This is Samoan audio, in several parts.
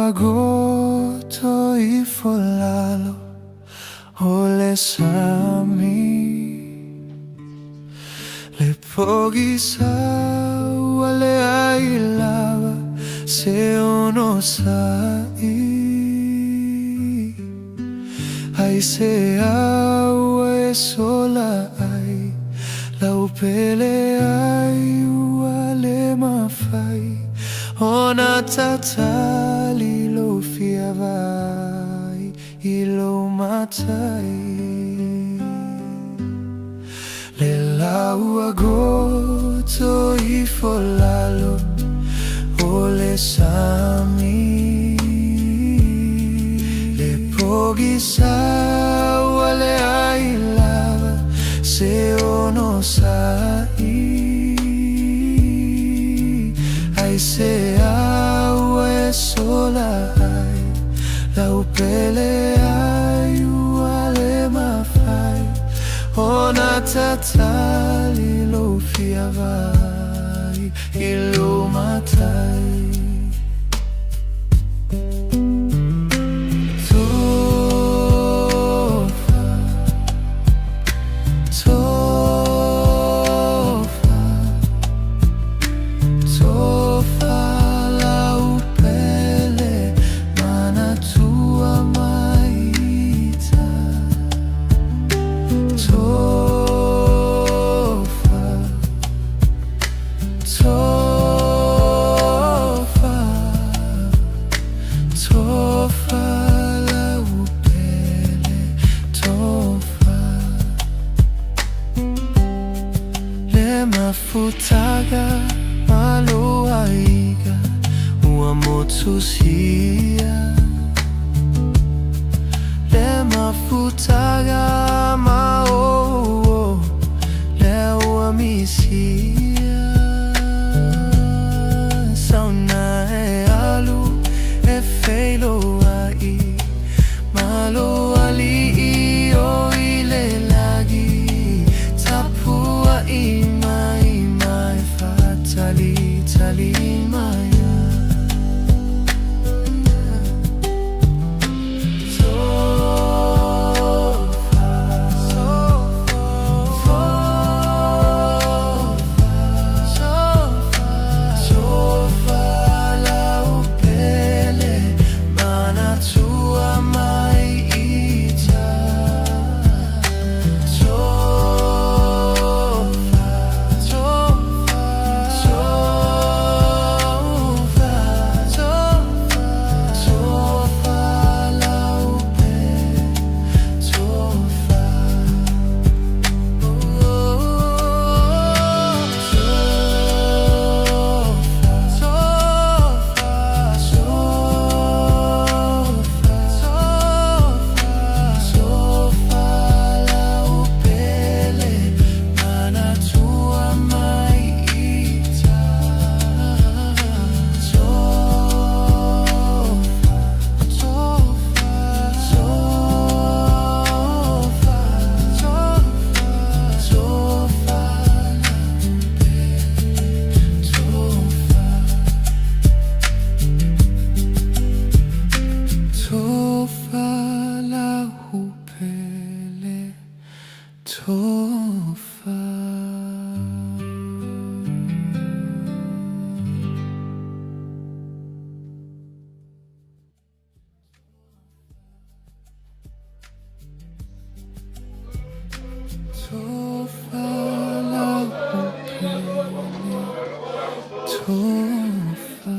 ua goto ifo lalo o le sami. Le pogisa ua leai lava se onosai. Aisea ua e sola ai lau pele ai ua le mafai ona tatali lou fia vaai i lou matai. Le la ua goto ifo lalo o le sami. Le pogisa ua leai lava se onosai. Aisea ua e sola ai lau pele ai ua le mafai ona tatali lou fia vaai i lou matai. Tofa, tofa, tofa lau pele manatua mai ita. Tofa, tofa, tofa lau pele, tofa. Le mafutaga ma lou aiga ua motusia. Le mafutaga ma ou uo lea ua misia. Sauna e alu e feiloai ma lou alii o i le lagi. Tapuai mai ma e faatalitali mai. Tofa, tofa, tofa lau pele manatua mai ita. Tofa, tofa, tofa, tofa, tofa lau pele, tofa. Tofa, tofa, tofa, tofa lau pele manatua mai ita. Tofa, tofa, tofa, tofa, tofa lau pele, tofa. Tofa lau pele, tofa. Tofa lau pele, tofa.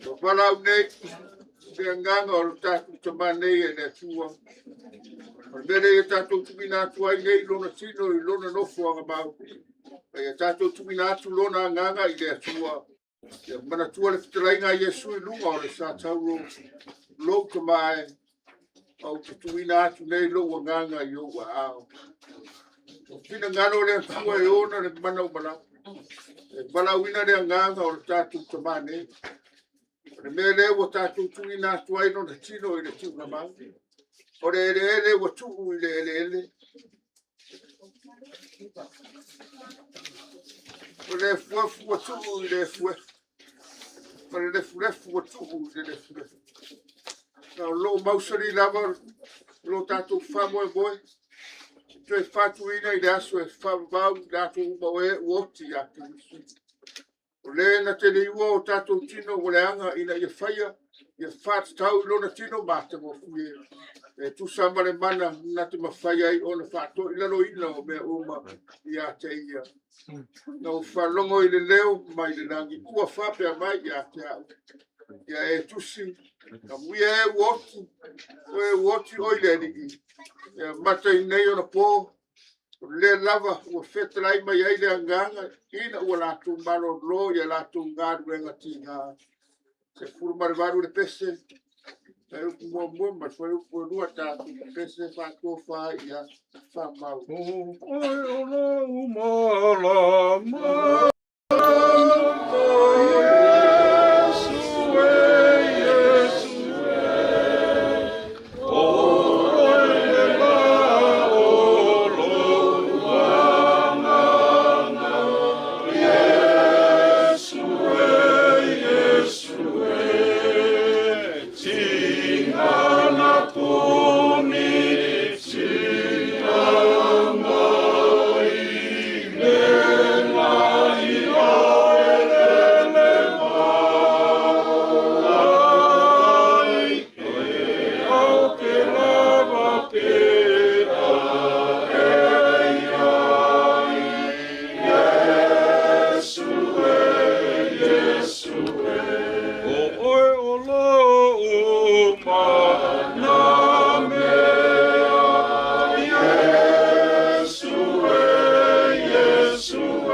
Ua valaau nei le agaga o lo tatou Tama nei e le Atua. O le mea lea ia tatou tuuina atu ai nei lona tino i lona nofoaga mau. A ia tatou tuuina atu lona agaga i le Atua. Ia manatua le fetalaiga a Iesu i luga o le satauro, lou Tama e, ou te tuuina atu nei lou agaga i ou aao. O finagalo o le Atua e ona le mana o malama. E valaauina le agaga o le tatou Tama nei. O le mea lea ua tatou tuuina atu ai lona tino i le tuugamau. O le eleele ua tuu i le eleele. O le efuefu ua tuu i le efuefu. Ma le lefulefu ua tuu i le lefulefu. A o lo o mausali lava lo tatou faamoemoe e toe faatuina i le aso e faavavau i latou uma o e ua oti ia Keriso. O le na te liua o tatou tino ua leaga ina ia faia ia faatatau i lona tino matagofie, e tusa ma le mana na te mafai ai ona faatoilaloina o mea uma ia te ia. Na ou faalogo i le leo mai le lagi ua faapea mai ia te au, ia e tusi, amuia e ua oti, o e ua oti oe i le Alii, e amata i nei ona po, o lea lava ua fetalai mai ai le agaga ina ua latou malolo i a latou galuega tiga. 18 le pese, fuaiupu muamua ma le fuaiupu e lua, tatou pese faatofa ai ia faamau. O oe o lou malama. Iesu e, Iesu e, o oe le la o lou agaga. Iesu e, Iesu e, tingana puni, tinga mai, le lai oe le le mai, e au ke lava pe a e iai. Iesu e, Iesu e, o oe o lou mana mea. Iesu e, Iesu e,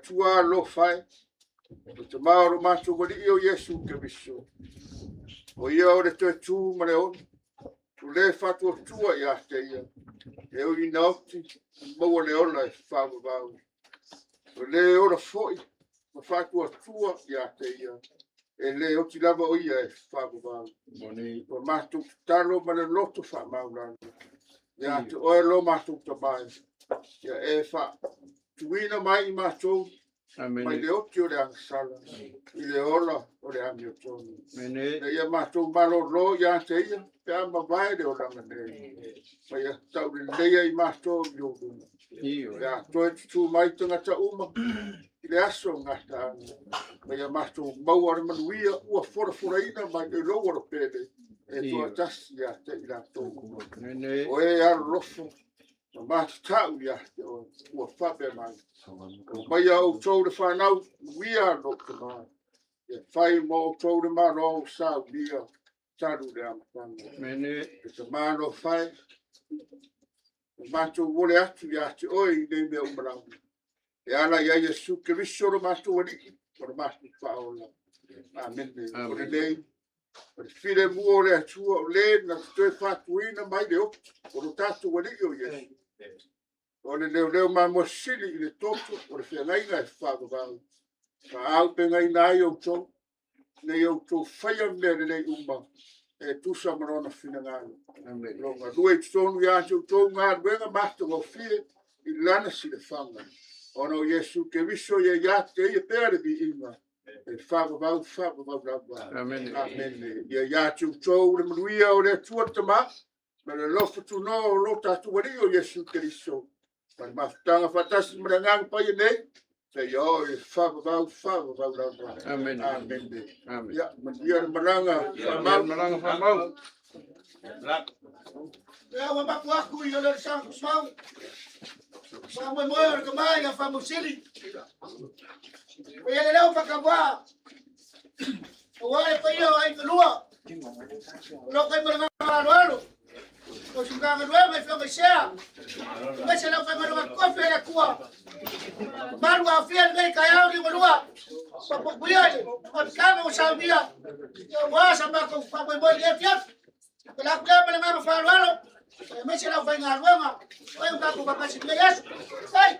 Atua alofa e, o le Tama o lo matou Alii o Iesu Keriso, o ia o le toe tu ma le ola, o le faatuatua ia te ia, e ui ina oti, maua le ola e faavavau. O le ola foi ma faatuatua ia te ia, e le oti lava o ia e faavavau. O matou tatalo ma le loto faamaualalo, ia te oe lo matou Tama e, ia e faatuina mai i matou, mai le oti o le agasala, i le ola o le amiotonu. Ina ia matou malolo ia te ia, pe a mavae le olaga nei, ma ia tauleleia i matou i ou luma. Pe a toe tutū mai tagata uma i le aso o gataaga, ma ia matou maua le manuia ua folafolaina mai e lou alopele, e toatasi ia te i latou uma. O e alolofa ma matatau ia te oe, ua faapea mai. O maia outou le fanau, manuia lou tama. Ia fai mo outou le Malo ua saunia talu le amataga. E Tama alofa e, o matou ole atu ia te oe i nei mea uma lava. E ala ia Iesu Keriso lo matou Alii ma lo matou Faaola. Amene. O lenei, o le filemu o le Atua o le na te toe faatuina mai le oti o lo tatou Alii o Iesu. O le leoleo mamoe sili i le toto o le feagaiga e faavavau. Faaauupegaina ai outou, ina ia outou faia mea lelei uma e tusa ma lona finagalo. Lo galue i totonu ia te outou galuega matagofie i lana silafaga. Ona o Iesu Keriso ia ia te ia pea le viiga, e faavavau faavavau lava. Amene. Amene. Ia ia te outou le manuia o le Atua le Tama, ma le alofa tunoa o lo tatou Alii o Iesu Keriso, ma le mafutaga faatasi ma le Agaga Paia nei, seia oo i le faavavau faavavau lava. Amene. Amene. Amene. Ia, manuia le malaga faamau. Malaga faamau. Ia ua mapu aku i o le sang kusmau. Sa moe moe o le kamai a faamausili. O ia le leo whakawā. O wā e paia o ai kalua. O loko i malaga alo alo. O sukanga lua mai whanga isea. O mai se lau whai marunga kofi e kua. Maru a fia nei kai au ni malua. Pa puia le. O kanga o saunia. Ia wā sa mako wha moe moe le fiaf. O la kula ma le ngama whalo E mai se lau whai ngā luenga. O e ukako whakasi le Yesu. Ai!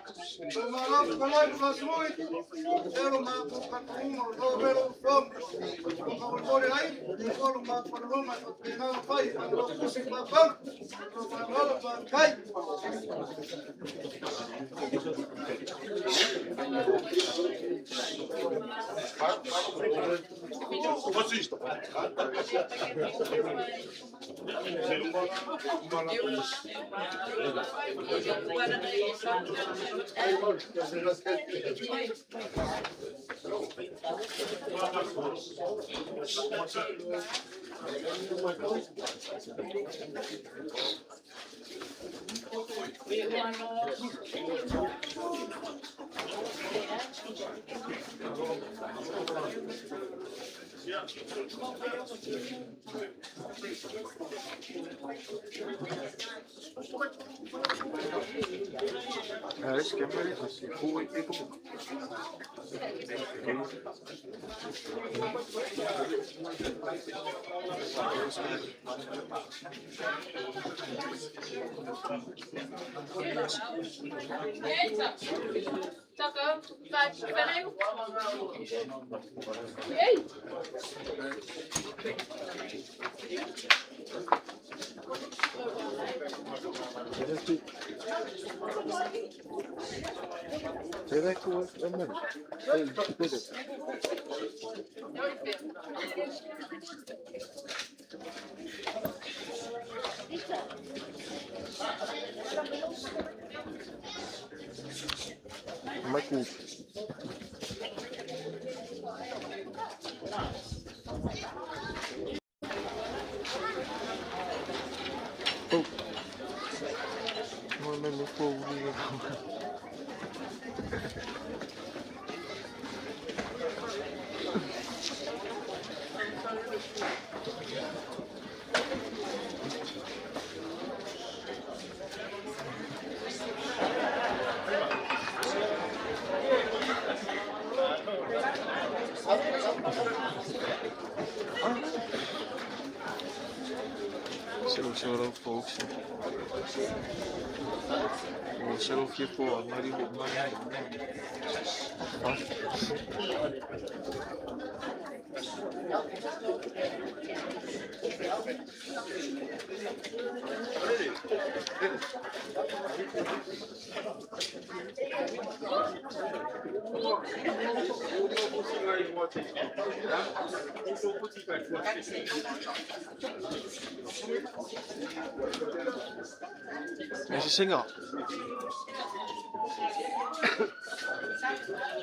Asiasiga.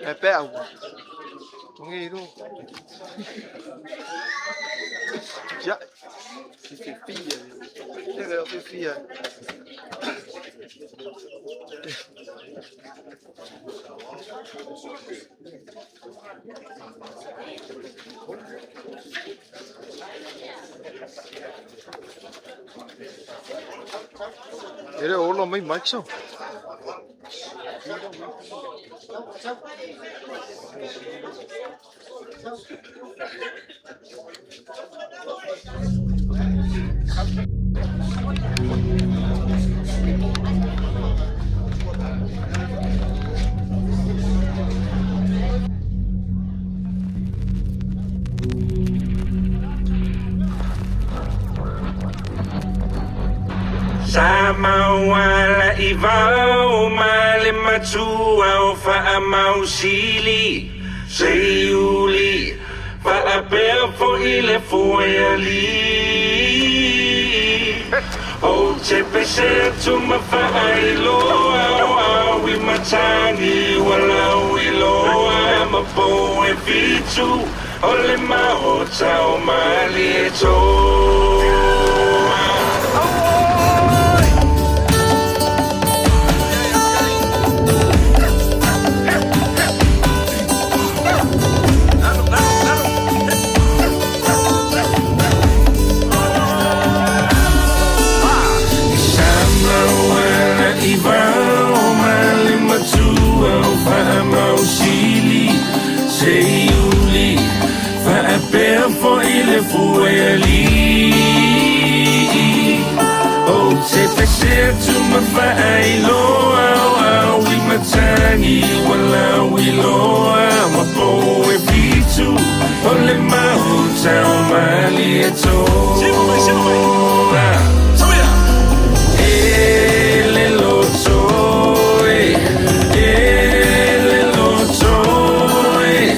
E peau. Tongi ro. Ja. Fifia. Fifia. E le o ola mai Mike sau. Sa mauala i vao ma le matua o Faamausili, Seiuli, faapea foi le Foealii. Ou te pese atu ma faailoa o au i matagi ua lauiloa ma pou e fitu o le maota o Malietoa. Faapea foi le Fuealii. Ou te pese atu ma faailoa o au i matagi ua lauiloa ma pou e fitu o le maota o Malietoa. E le loto e, e le loto e,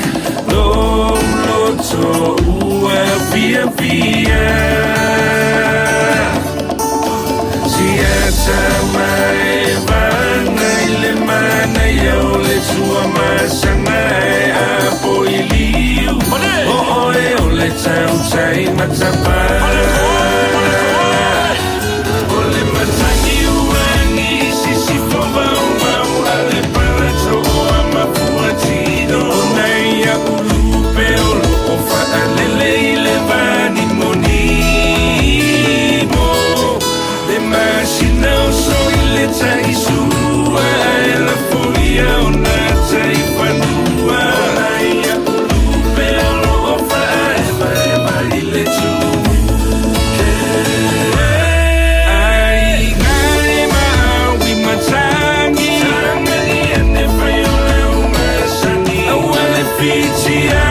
lo loto ua fiafia. Siata mai vana i le manaia o le tua masanga e apo i liu. O oe o le tautai matapala. O le matagi uani sisifo vaovao a le palatoa mafuatino. Nai a ulupe o loo faalele i le vanimonimo. Le masina o so i le taisua ae lafoia ona taifanua. Nai a ulupe o loo faaevaeva i le tuke. Aiga e maui matagi. Tanga ia ne fai o lau masani. Aua le fitia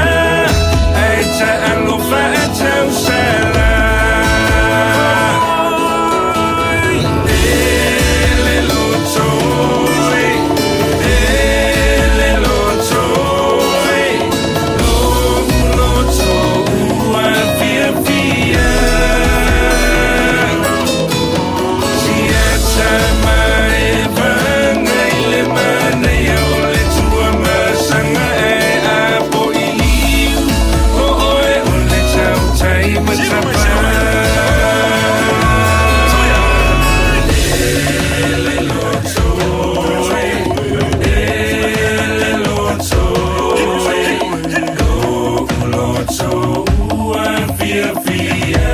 ae taalofa atausala. E le loto e, e le loto e, lou loto ua fiafia. Siata maevaga i le manaia o le tuamasaga e apo i liu. O oe o le tautai matapala. E le loto e, e le loto e, lou loto ua fiafia.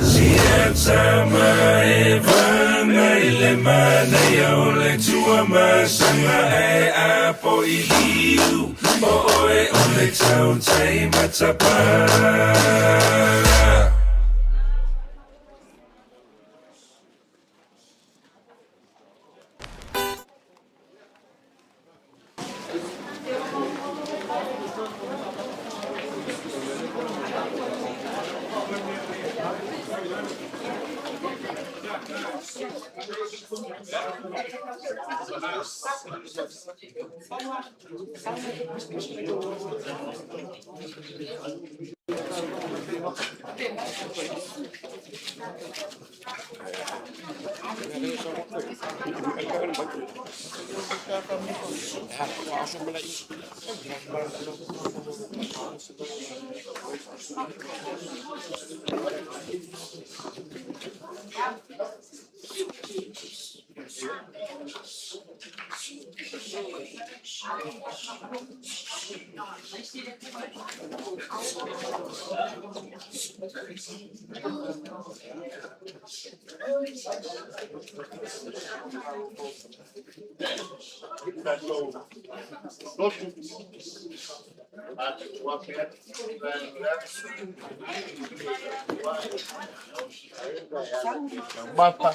Siata maevaga i le manaia o le tuamasaga e apo i liu. O oe o le tautai matapala. Taumafa,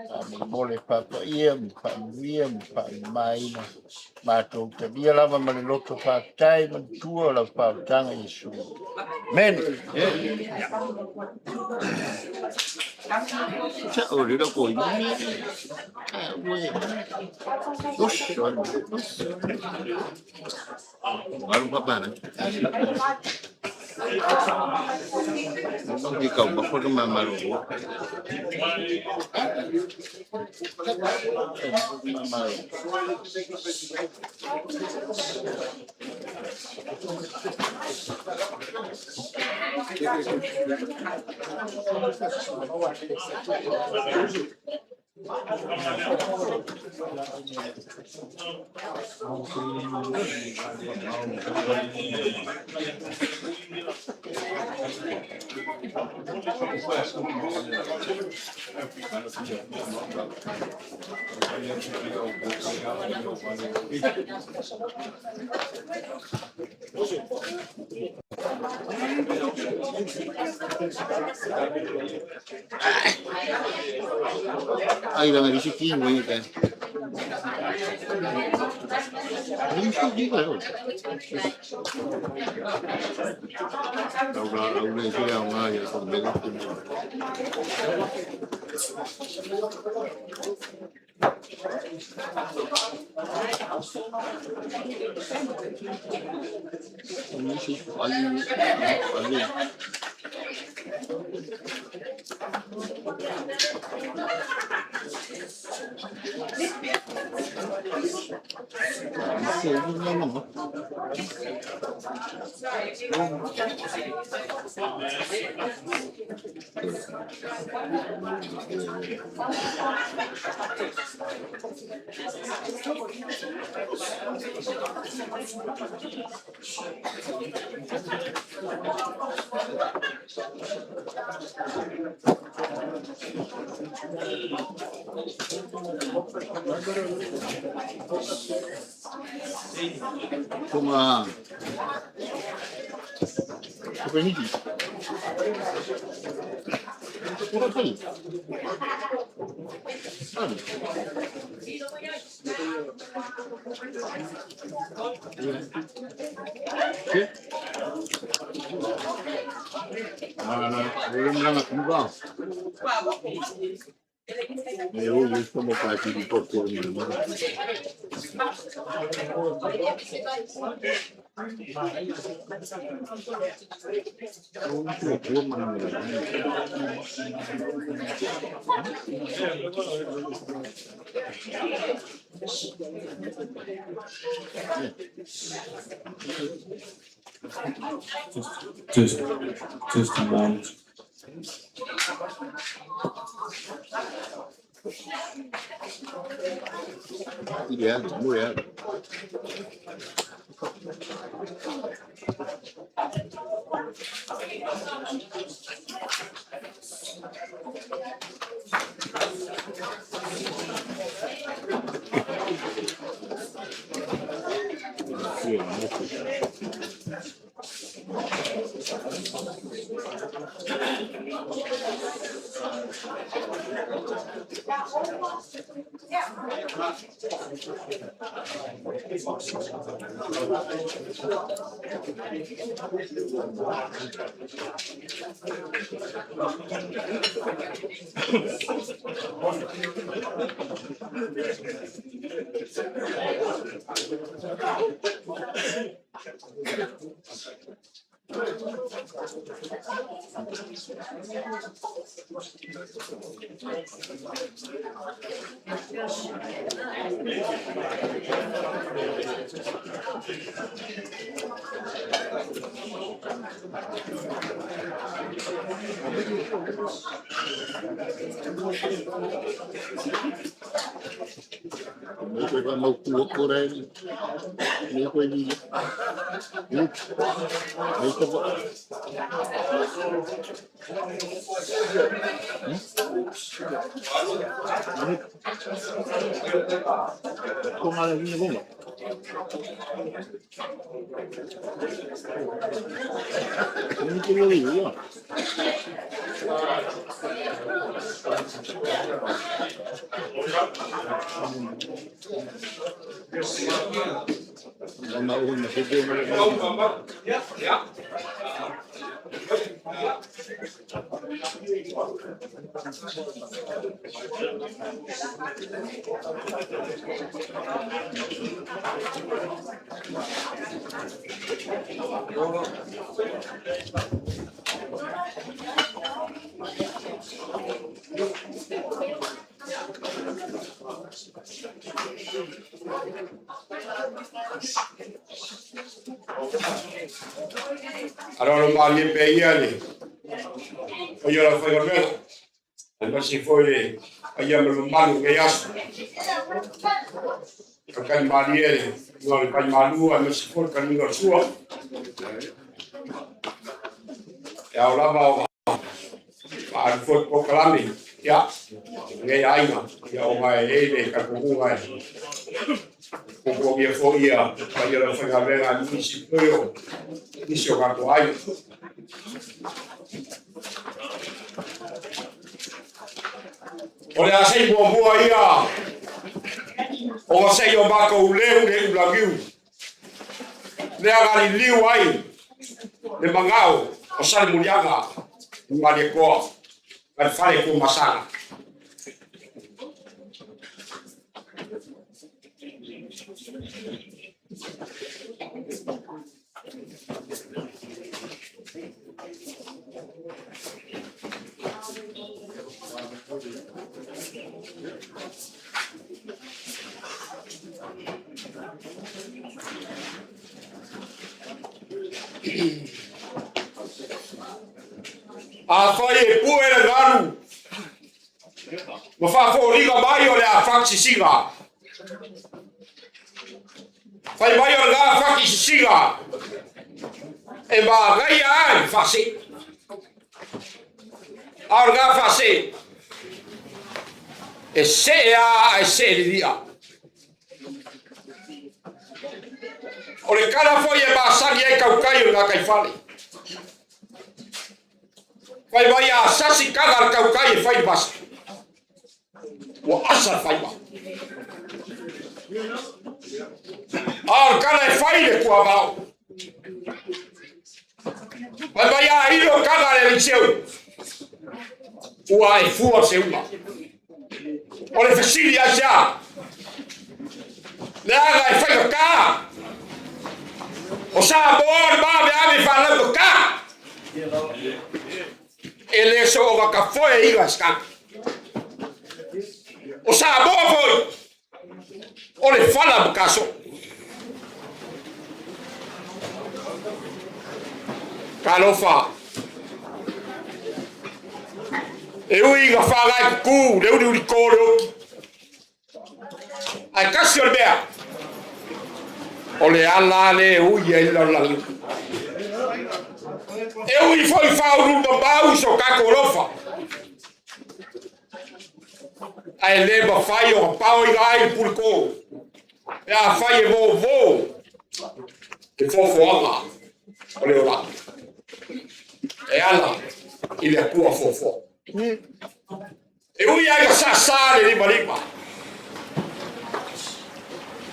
faamolemole faapaia ma faamanuia ma faamamaina. Matou talia lava ma le loto faafetai, manatua lau faautaga Iesu. Amene. Sao le loko i Alu papana. Ni kau bako na mamalo. Mamalo. Ai la ngi si ngoi ka. Ni si di ka. Au la au le ke au nga ya ko me ko. Ni si ai ai. Se ni no. Tonga. Ko ni. Ko ni. Ke? Ah, ulem lang at mo. Eu gusto mo pa si porto ni. Test, testing one. Ja, mo ja. Alo malie pea ia le paia o le aufaigaluega, aemaise foi le paia ma le mamalu o lenei aso. Tautali malie le igoa o le Paimalua, aemaise foi le taliga o le sua. E ao lava ona faaalu foi le polokalame, ia, lenei aiga, ia ona e i ai le talitonuga e puapuagia foi ia paia o le aufaigaluega a nisi foi o nisi o tatou aiga. O le a sei muamua ia ona sei o matou leu le ulagiu lea galiliu ai le magao o Salemuliaga i Malietoa ma le fale Tuamasaga. Afai e pue le galu ma faafoliga mai o le afaki sisiga, fai mai o le afaki sisiga e manaia ai faasee. A o le faasee e see a ae see lilia. O le kala foi e masani ai kaukai o le gataifale. Fai mai a sasi kaga le kaukai e fai le vasa. Ua asa le faiva. A o le kala e fai le kuavao. Fai mai a ilo kaga le liceu. Ua e fua se uma. O le fesili ai sea. Leaga e fai ka. O sa moa le maave ave whalau ka. E le so o ka foe i ska. O sa moa foi. O le fala mo kaso. Talofa. E ui nga whangai kuku, le uri uri kōre oki. Ai kasi o le mea. O le ala le ui ai lau langi. E ui foi whauru mamau so kako alofa. Ai le mawhai o pao i gai puri kō. E a whai e vō vō. Te fōfōanga o le ora. I le Atua foafoa. E ui ai ina sasa le limalima,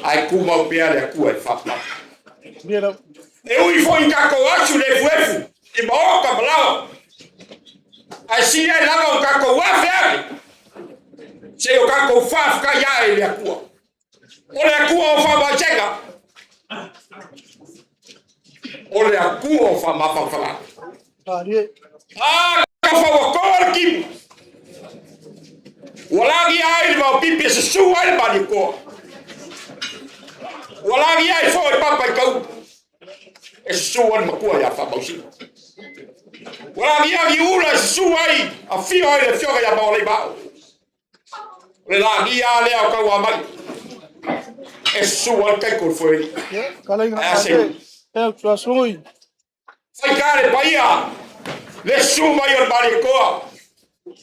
ae tumau pea le Atua i le faamatalaga. E ui foi i tatou asu le efuefu i maota ma laoa, ae sili ai lava o tatou afe ane se i o tatou faafetai ae i le Atua. O le Atua o faamaisega, o le Atua o faamafanafanaga. A tau le timu, ua lagia ai le maopipi e susu ai le Malietoa. Ua lagia ai foi papa i tau e susu ai le matua ia Faamausili. Ua lagia ni ula e susu ai afio ai le afioga ia Maoalei Vao. O le lagia lea o tau amai e susu ai le taiko le foeli. Ae se faika le paia le susu mai o le Malietoa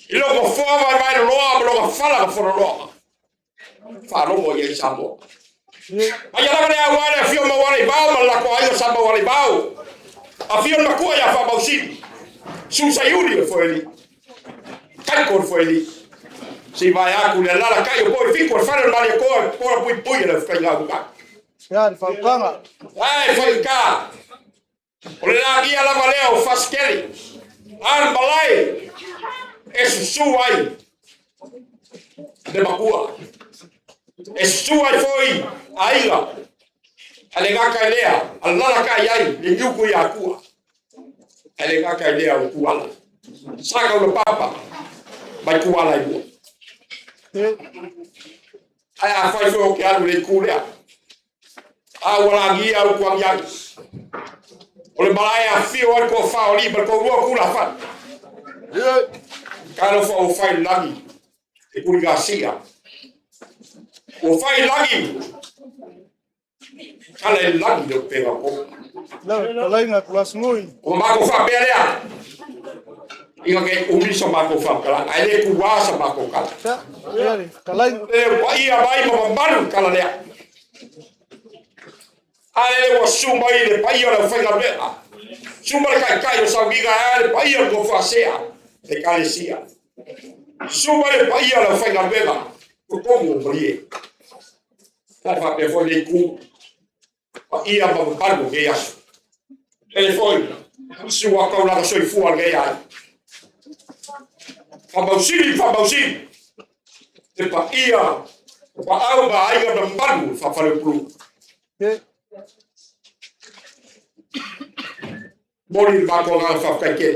i loko foa vaevae loloa ma lona fala na fololoa. Faalogo i ai Samoa. Mai lava le aua le afio Maualei Vao ma le latou aiga sa Maualei Vao. Afio le matua ia Faamausili. Su Saiuli o le foeli. Taiko le foeli. Si vai atu le alala kai o poi fiku o le fale o le Malietoa e pola pui pui e le whakainga au mai. Ai whaika. O le lagia lava lea o Fasikeli. An malae e susu ai le makua. E susu ai foi aiga. A le gaka i lea, a lala kai ai, le niuku i akua. A le gaka i lea o kuala. Saka o le papa, mai kuala i mua. Ai a whai foi o ke alu le ku lea. A ua lagia au kuangi ai. O le malae a fio ai ko whao li, ma ko rua kula whai. Ka alofa o whai lagi, e kuri ngā sia. O whai lagi, kala e lagi le pega ko. O mako whapea lea, inga kei umi sa mako whapkala, ai le kuwa sa mako kala. Le pa ia mai ma mamalu kala lea. Ale ua su mai le paia o le whaiga. Su mai le kai kai o saugiga a le paia o le whasea, le kalesia. Su mai le paia o le whaiga ko kongo marie. Ka whapea foi le ku, pa ia ma mamalu ke aso. E foi, su a kau langa soifua le ai. Whamausili, whamausili. Te pa ia, pa au ma aiga na mamalu whawhare pulu. Moli le mako ngā whawhai ke.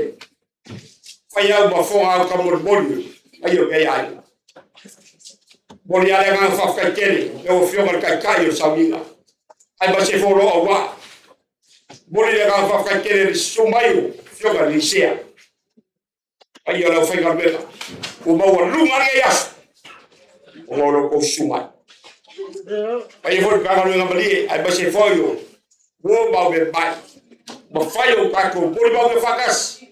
Whai au ma whonga au ka moli moli. Ai o kei ai. Moli ale ngā whawhai kere. E o whionga le kai kai o sauiga. Ai ma se fōro au wā. Moli le ngā whawhai kere le sumai o whionga le lisea. Ai o lau whainga mera. O maua lunga le aso. O ngā kou sumai. Ai e fōri kanga lunga malie. Ai ma se fōi o. Wo mau me mai. Ma whai o kākou, pori mau me whakasi.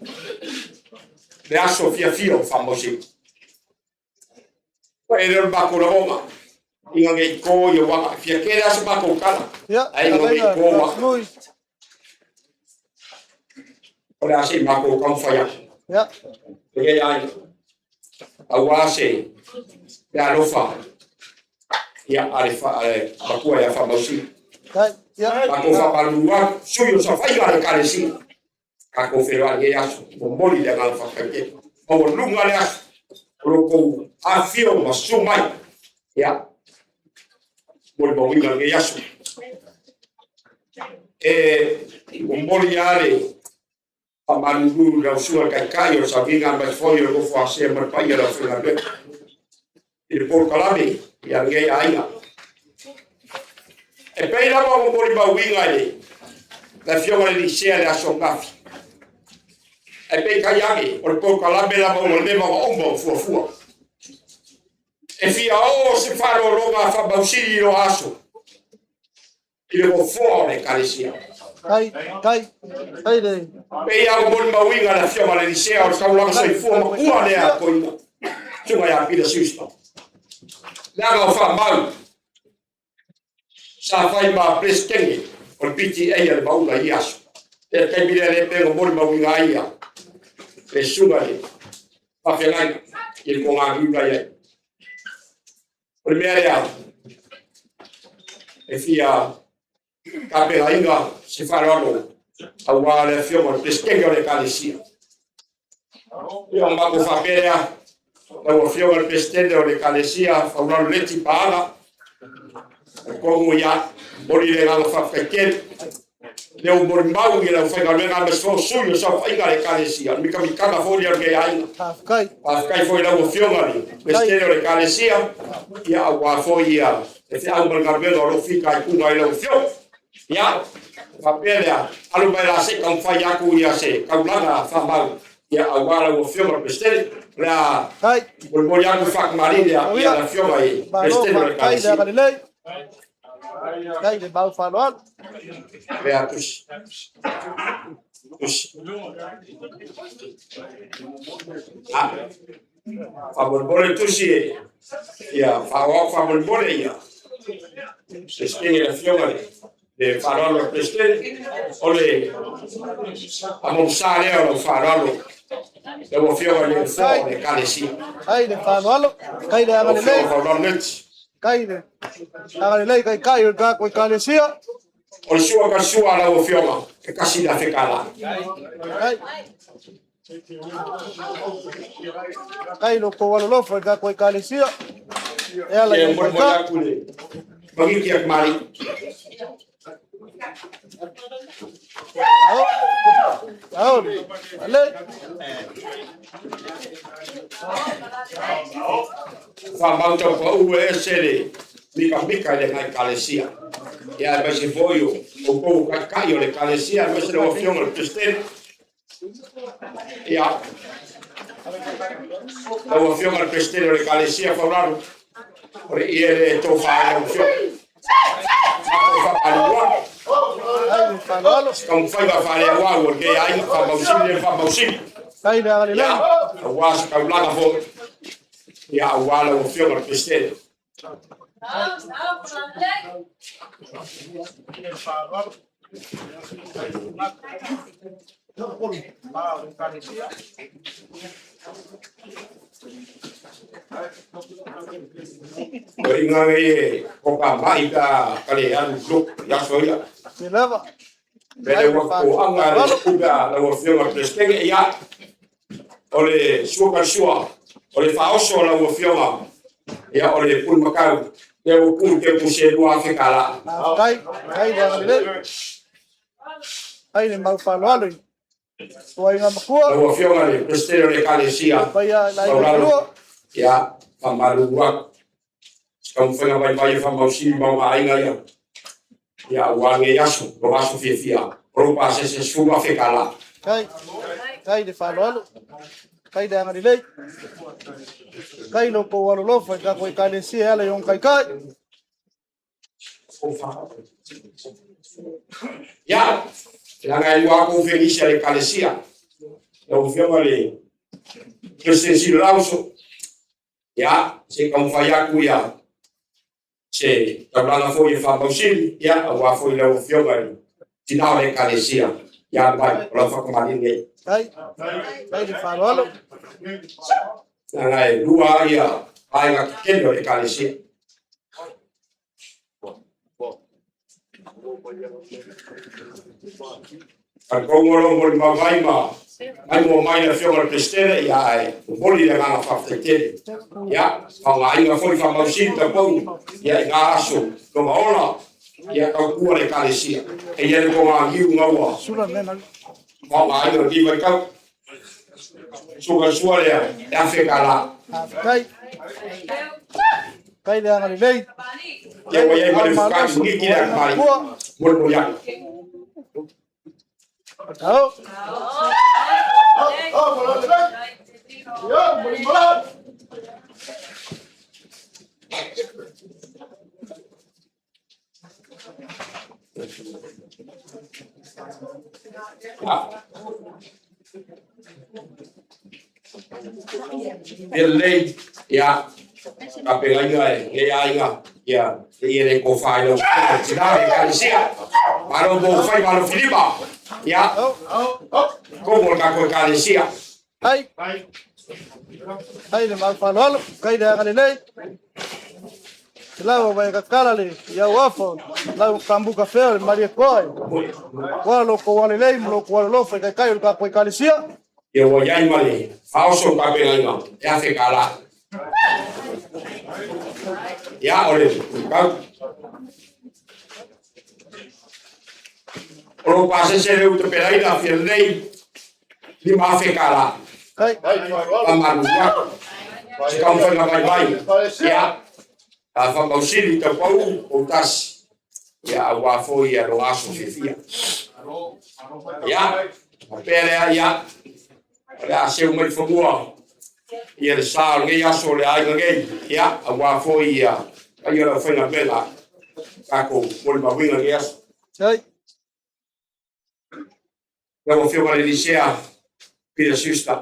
Le aso fia fia o whamausi. E reo mako na oma. Inga ngei ko i o waka. Fia kere aso mako kala. Ai inga ngei ko waka. O le ase mako kau whai aku. E ai. Au ase. Le alofa. Ia ale makua ia whamausi. Mako whapalua, sui o sa whaiga le kalesia. Kako whenua le aso, mo moli le ngā whakaike. O lunga le aso, o loko awhio ma su mai. Ia, moli mawinga le aso. E, o moli ale, a manuru rau sua kai kai o sa vinga mai foi o lofo a sea mai pai rau whenua le. I le pō kalame, ia ngei ainga. E pei lava o moli mawinga le, la fioga le lisea le aso ngafi. E pei kai age, o le pō kalame lava o le leva wa omba o fuafua. E fia o se wharo ronga a whamausiri ro aso. I le foa o le kalesia. Pei au moli mawinga la fioga le lisea o le kaulanga soifua makua lea a koina. Tunga ia pila siusta. Leaga o whamau. Sa whai ma presidente o le PTA a le maunga i aso. E kaimile le pengo moli mawinga ia. Le suga le faafeagaiga i le togagiu lai ai. O le mea lea e fia tapenaina se faaaloalo auā le afioga o le Peresetene o le Ekalesia. Ia ona matou faapea lea, lau afioga i le Peresetene o le Ekalesia Faulalo Leti Paala, atonu ia momoli le agaga faafetai tele lea ua molimau i le aufaigaluega aemaise foi o sui o le saofaiga a le Ekalesia, o le mitamitaga foi lea o lenei aiga. Faafetai. Faafetai foi i lau Afioga i le Peresetene o le Ekalesia, ia aua foi ia le feau ma le galuega o lo o fitaituga ai lau Afioga. Ia, faapea lea, alo mai la se i taumafai atu ia se taulaga faamau, ia aua lau Afioga i le Peresetene. O le a Kai. molimoli atu le faatamalii lea i le Afioga i le Malo, Peresetene o le faafetai le Ekalesia. agalelei. Kai le mau faaaloalo. Lea tusi. Tusi. Ah, faamolemole le tusi e ia faaoao faamolemole ia. Peresetene le Afioga i le faaaloalo a le Peresetene, o le amogisa lea o lau faaaloalo lau Afioga i le Nofoa o le Ekalesia. Kai le faaaloalo. Kai le Lau agalelei. Afioga Faulalo Leti. Kai le agalelei kai kai o le tatou Ekalesia. O le sua ka sua a lau Afioga, e $1,000. Kai. Kai lo kou alolofa i le tatou Ekalesia. E ala i Ia le molimoli kai. atu le magiki a Kamali. Ao. Ao. Ale. Faamau taupauu e ese le mikamika i le Ekalesia. Ia aemaise foi o outou taitai o le Ekalesia, aemaise lau Afioga i le Peresetene. Ia, lau Afioga i le Peresetene o le Ekalesia Faulalo, o le ie le tofa ai lau Afioga. Matou faamalulu atu. Kai le faaaloalo. Taumafaiga faaleauau o lenei aiga, faamausili le faamausili. Kai le agalelei. Ia, aua se taulaga foi. Ia, aua lau Afioga i le Peresetene. O inga ngai e o ka mai ka ka le alu lok i aso ia. Se lava. Mele ua ko anga le kuga lau Afioga i le Peresetene, ia o le sua ka sua, o le faaoso o lau Afioga, ia o le pulumakau, lea ua pulu te puse $2,000. Faafetai. Kai le agalelei. Kai le mau faaaloalo i tuaiga matua. Lau Afioga i le Peresetene o le Ekalesia, Paia i le aiga Faulalo, kalua. ia faamalulu atu. Se taumafaiga vaivai e faamausili ma ona aiga ia. Ia aua lenei aso, o aso fiafia. O lou pasese $10,000. Kai. Kai le faaaloalo. Kai le agalelei. Kai lo kou alolofa i tatou Ekalesia e ala i ona kaikai. Ia, leaga e lua atu fegisi a le Ekalesia. Lau Afioga i le President Silo Lauso, ia, se i taumafai atu ia se taulaga foi e faamausili, ia, aua foi lau Afioga i le tina o le Ekalesia. Ia alu mai, o lau faatamalii lenei. Kai. Kai le faaaloalo. Leaga e lua ia vaega tetele o le Ekalesia. Talitonu o lo o molimau mai ma maimoa mai le Afioga i le Peresetene, ia ae momoli le agaga faafetai tele. Ia, faaaogaina foi faamausili taupou, ia i ngā aso lona ola, ia tautua le Ekalesia. E ia le togagiu gaua Sula mea na. faaaogaina o lenei vaitau. Suka sua lea, e $1,000. Faafetai. Kai le agalelei. Ia ua i ai ma le fukani mugiki le akamai. Matua. Molimoli atu. Ao. Ah. Ia lelei, ia, tapenaina e lenei aiga, ia, le ia le tofa i lau Afioga i le tina o le Ekalesia. Malo mo fai, malo Filipa. Ia, komo o le tatou Ekalesia. Ai. Ai le mau faaaloalo, kai le agalelei. Te lau vai kakala le iau afa, lau kambuka fea le malie koa. Wa lo ko wale lei, mo lo ko wale lofa kai kai o ka koi kalisia. Ia ua iai ma le faaoso tapenaina e afe kalā. Ia o le kau. O lo pasese le utapelaina fia lelei 5,000 kalā. Kai. Famalulu atu. Se taumafaiga vaivai. Ia a faamausili taupau o tasi. Ia auā foi ia loga aso fiafia. Ia, faapea lea, ia, o le a seu mai le fanua ia le sa o lenei aso o le aiga nei, ia, auā foi ia paia o le aufaigaluega tatou molimauina lenei aso. Ai. Lau Afioga i le Lisea, Peter Schuster,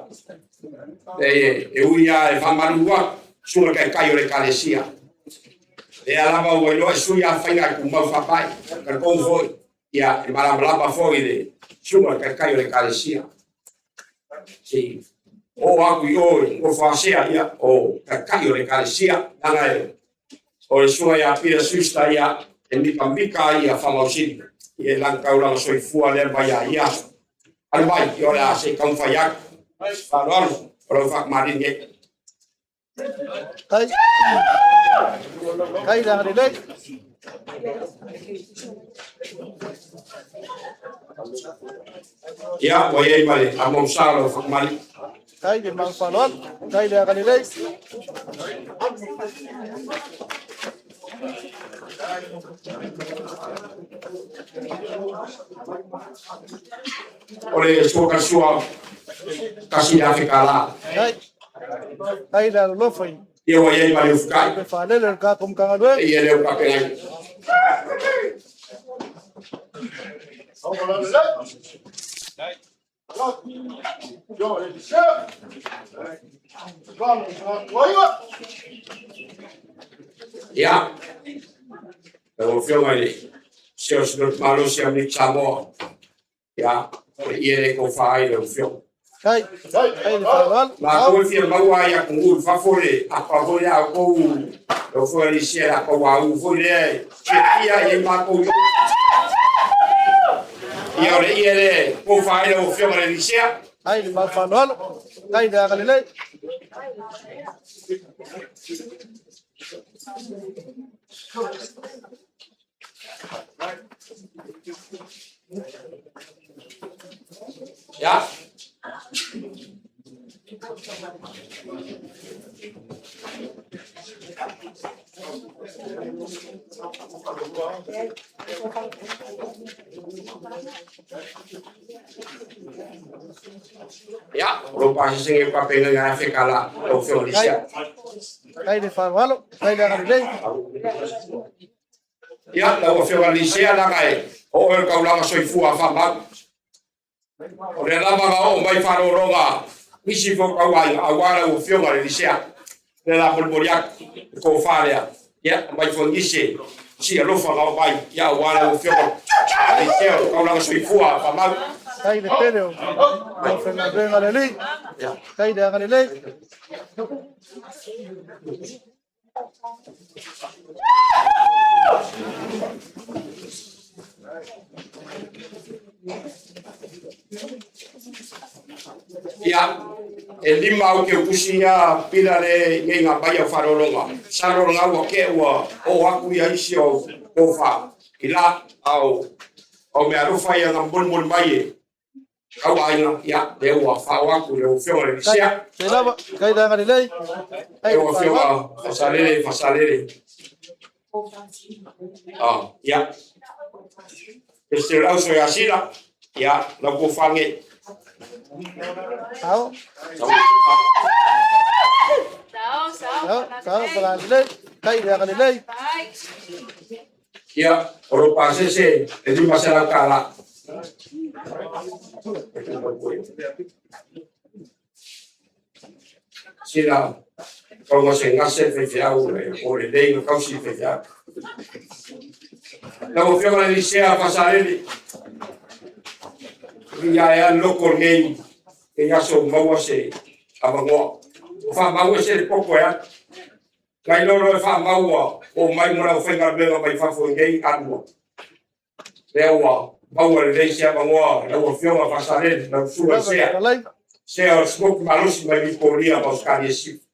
e, e ui lava e faamalulu atu, susuga i le taitai o le Ekalesia. Lea lava ua iloa e sui afaina e tumau faapai, talitonu foi, ia, e malamalama foi le susuga i le taitai o le Ekalesia. Se i oo atu i o i Nofoasea, ia, o taitai o le Ekalesia, leaga e, o le susuga ia Peter Schuster, ia, e mikamika ai ia faamausili i lana taulaga soifua lea mai a ia aso. Alu mai, ia o le a se i taumafai atu. Faaaloalo, o lau faakamalii nei. Kai. Kai le agalelei. Ia, ua i ai ma le amausa o lau faakamalii. Kai le mau faaaloalo, kai le agalelei. O le sua tasi le afe kalā. Kai. Kai le alolofa i Ia ua i ai ma le ufukai. le faalele o le tatou Matagaluega. E ia leo tapenaina. Ia, lau Afioga i le Seo Sinoti Malosi a Miki Samoa, ia, o le ie le tofa ai lau Afioga. Kai. Kai le faaaloalo. Matou e fia maua ai atunuu i fafo le apa foi lea a outou lau Afioga i le Lisia, le apa uauu foi lea e fiafia i ai matou i o. Ia, o le ie le tofa ai lau Afioga i le Lisia. Kai le mau faaaloalo, kai le agalelei. Ia. Ia, o lo pasese e papegaina e afe kalā lau Afioga i le Lisia. Kai le faaaloalo, kai le agalelei. Ia, lau Afioga i le Lisea, leaga e o oe o le taulaga soifua faamau. O lea lava na oo mai faalologa nisi foi o tauaiga aua lau Afioga i le Lisea. O lea la molimoli atu le tofa lea. Ia, aumai foi nisi e sii alofa na oo mai, ia, aua lau Afioga i le Lisea o le taulaga soifua faamau. Kai le tele o lau faigaluega a le Alii. Kai le agalelei. Ia, e lima au ke utusi ia pila le nei ngā mai au wharolonga. Sa lolo ngā ua ke ua o aku ia isi o kofa. I la au au mea alofa ia ngā moli moli mai e kau aiga, ia, le ua whao aku le ufioga le Lisea. Kai lava, kai le agalelei. Kai Le le ufioga faaaloalo. fasalele, fasalele. Ah, ia. E se lau so ia sila, ia, lau ko whange. Sao. Sao, sao, agalelei. Kai le agalelei. Ia, o lo pasese, e lima se lau kālā. Sila, kaunga se ngase whewhiau, o le lei nga kausi whewhiau. Lau Afioga i le Lisea Fasalele, ia e an loko nei, E aso maua se avanoa. O faamau e se le poto e atu. Nai lolo e faamaua o mai mo lau faigaluega mai fafo i nei alua. Lea ua maua lelei se avanoa lau Afioga Faasale, lau susuga Lava le Sea. fetalai. Sea o le Smoki malosi mai Vitoria ma Ausetalia i Sisifo.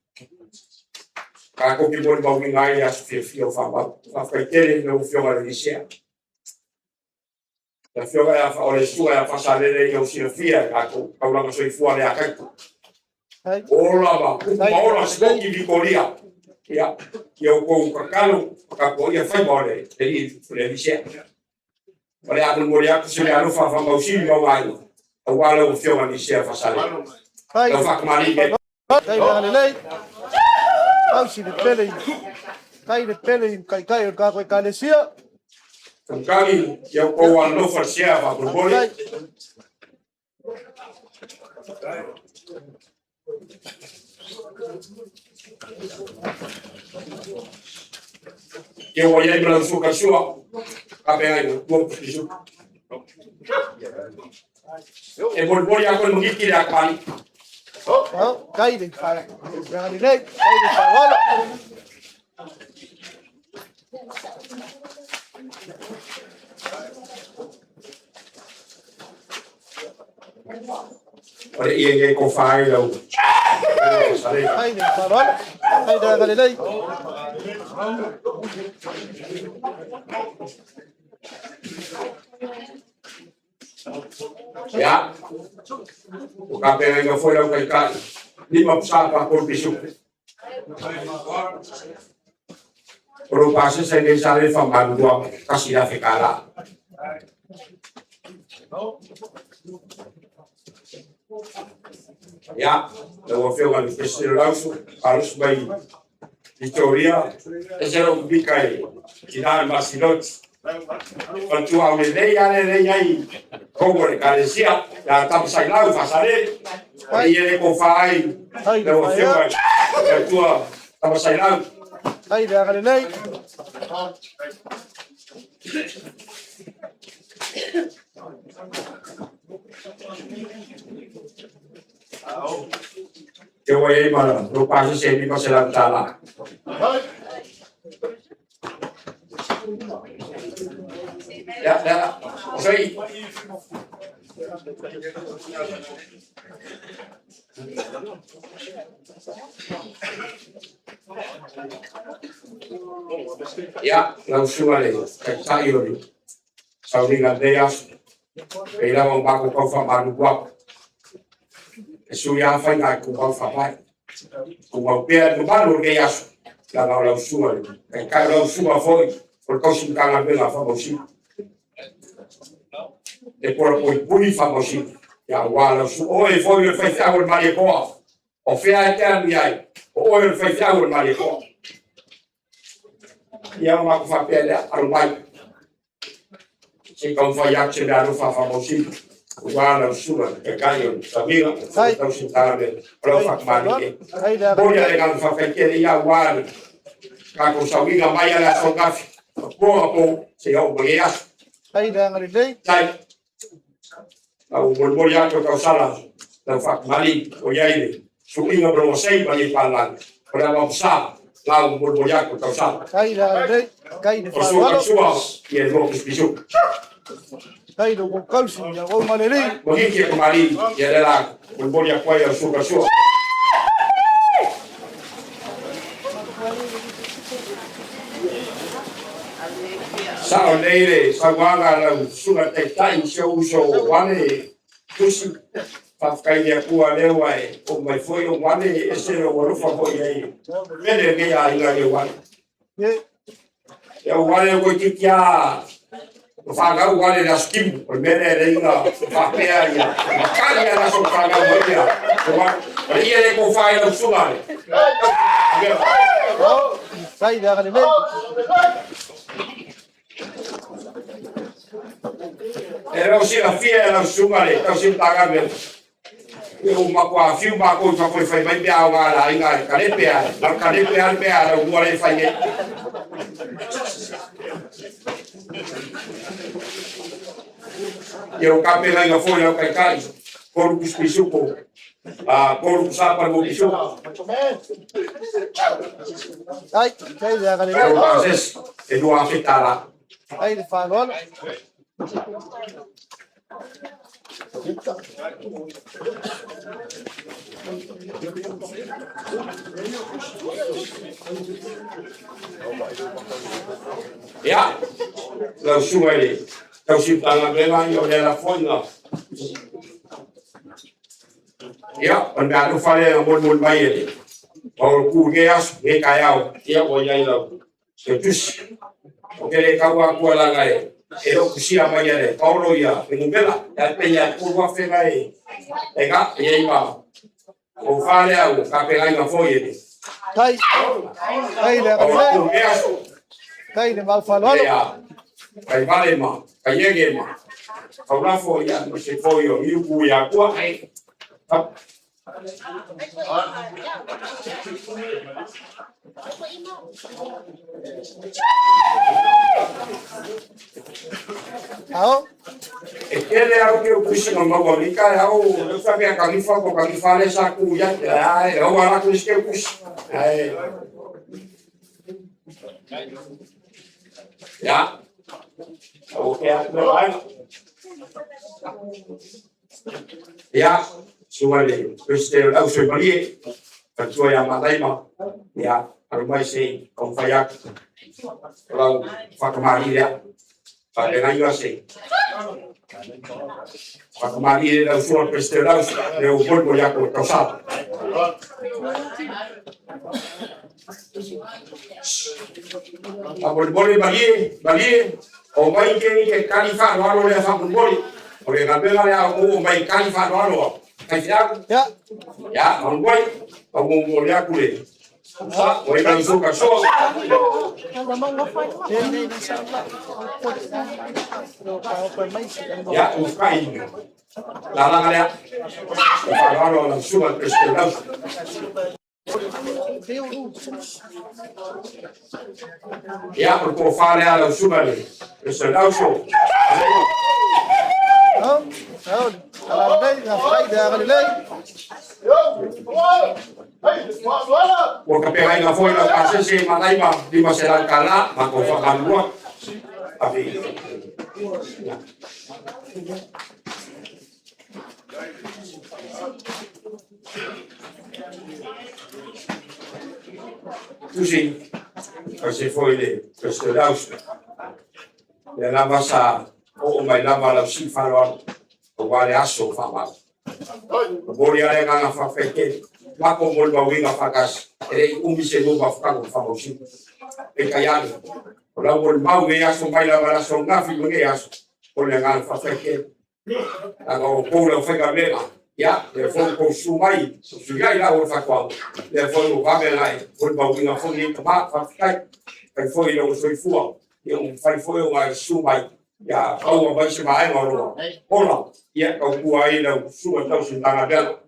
Tatou te molimauina ai le aso fiafia o faamau. Faafetai tele i lau Afioga i le Sea. Le Afioga ia o le susuga ia Faasalele ia silafia e tatou taulaga soifua le akaita. Ai. Ola ma upu Ai, ma ola ai. Smoki Vitoria. Ia, ia outou tatalo tapuaia faiva o le le Sea. O le a molimoli atu se mea alofa faamausili ma aiga aua lau Afioga i le Sea Faasalele. Ai. Lau faakamalii e. Tai le agalelei. Tausi le pele i tai le pele i taitai o le tatou Ekalesia. Tautagi, ia outou alolofa le Sea faamolemole. Ai. Ia ua i ai ma lau suka sua, kape ai ua pusisu. E molimoli atu le magiki le akamali. Oh, tai le agalelei. Tai le faaaloalo. O le ia ia ko whai lau. Sale. Tai le faaaloalo. Tai le agalelei. Ia. O kape ai nga foi lau kai kai. Lima psa pa kol pisu. O lo pase sa nei sale fa malua kasi la fekala. Ia, lau Afioga i le President Lausu, Alusu mai Victoria, e se lau kubika e tina e masiloti. Fatua au lelei a lelei ai kongo le kalesia, ia tamasai lau fasale, o ia le kofa ai, Tai le lau Afioga faia. i fatua tamasai lau. Tai le agalelei. Te ua iai ma lo pasi se mi se lau tala. Ia, ia, o sei. Ia, lau susuga le taitai o le sauniga lenei aso. E lava o mako kau whamanu wako. E sui a whainga e kumau whamai. Kumau pea e mamalu o lenei aso. Langa o lau susuga le taitai o lau susuga foi. O le tausi matagaluega faamausili. E pora poi pui faamausili. Ia ua lau susuga. Oe foi o le faifeau o le Malietoa. O fea e te anu iai. O oe o le faifeau o le Malietoa. Ia o mako whapea lea alu mai. Se kau whai atu se mea alofa faamausili. Ua lau susuga le taitai o le sauniga. O le tausi matagaluega. O lau whakamali e. Tai le Moli agalelei. a le galu whawhaitele ia ua le kākou sauiga mai a le aso gafi. Po a po se au mai e aso. Tai le agalelei. Tai. Lau molimoli atu o tausala lau whakamali o iai le suiga ma sei ma le pālani. O le awa msa lau molimoli atu o tausala. Tai le agalelei. Tai le O sua faaaloalo. sua ia lua pisu. Tai le kausi ia o malelei. Mahiki e kamali ia le la molimoli atu ai o sua sua. Sa o nei le sauaga lau susuga taitai si ou uso o Wane Tusi. Faafetai i le Atua lea ua e oo mai foi o Wane e ese lou alofa foi ai. Pele lenei aiga i le Wane. Ye. Ia o Wane o koititi a o fanau Wane le aso timu. O le mea lea e leai ona faapea ia makali a le aso fanau mai ia. O Wane. O le ia le tofa i lau susuga le. Oh, tai le agalelei. E leo silafia e lau susuga le tausi matagaluega. Ia ua matua fiu makou i fafo e fai mai mea aoga a le aiga e kalepe a na o le kalepe a le mea a lau lua lea e fai nei. Ia ua tapenaina foi lau taitai. Polu pisupo, polu sapa mo pisupo. Ai, tai le agalelei. O pasese e 2000 tala. Ai le faaaloalo. Ia, lau susuga i le tausi Matagaluega, ia o le ala foi lena. Ia, o le meaalofa lea na molimoli mai e le Paul i lenei aso, lenei taeao, ia ua i ai lau tusi. Ou te le tau atua leaga e le o tusia mai e le Paolo ia le numera, ae pei lava e 3,000 na e na, e i ai ma tofa lea ua tapenaina foi e le Tai. Tai le Paolo agalelei. i lenei aso. Tai le mau faaaloalo. Ia, Vaivale ma Kaiege ma Taulafo, ia, ma se foi o Iuku ia Atua. Ao. E tele au ke upusi na maua ni ka au le fa mea kalifa ko kalifa le sa ku ia ai au ala ku ske upusi ai ya au ke a le ai ya suale le au se malie fatua ia malaima ya alu mai se konfai atu lau whakamari lea whakengai se whakamari le lau sua presidente lau le o molmo ia ko tausa. A molmoli malie malie o mai ke ke kali fa alo le fa molmoli o le gabela le o mai kali fa alo kai fia Ya. ya molmoli o mo mo le aku le sa o i so ka so ya o kai la la la o fa alo la sua presidente lau. Ia, o le tofa lea lau susuga le presidente lau so. Ao. Ao. Agalelei, tai le agalelei. Ua tapegaina foi lau pasese malaima 500 tala ma kou faamalulua ave. Tusi, o se foi le presidente lau. Lea lava sa oo mai lava lau sii faaaloalo aua le aso o faamau. Momoli lava le agaga faafetai tele. Mako molimauina faatasi, e le i umi se lua mafutaga ma faamausili. Peitai ane, o lau molimau nei aso mai lava le aso ananafi ma nei aso, o le agaga faafetai tele. Leaga o outou le aufaigaluega, ia, lea foi ua outou susu mai, susu i ai lau o le faatoaga, lea foi ua vave ona e molimauina foi nei tama, faafetai. Fai foi i lou soifua, ia ua mafai foi ona e susu mai, ia maua mai se vaega o lou ola, ia tautua ai lau susuga tausi Matagaluega.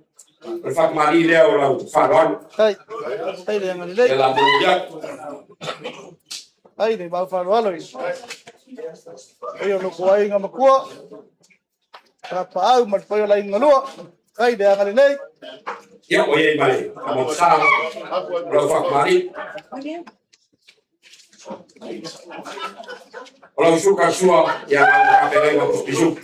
O le faatamalii lea o lau faaaloalo. Tai. Tai le agalelei. Ia la momoli atu. Ai le mau faaaloalo i. Oi o loko aiga makua. Tapaau ma le pai o laina lua. Tai le agalelei. Ia, ua i ai ma le faamausa o lau faatamalii. O lau suka sua, ia ma tapegai ma pisu.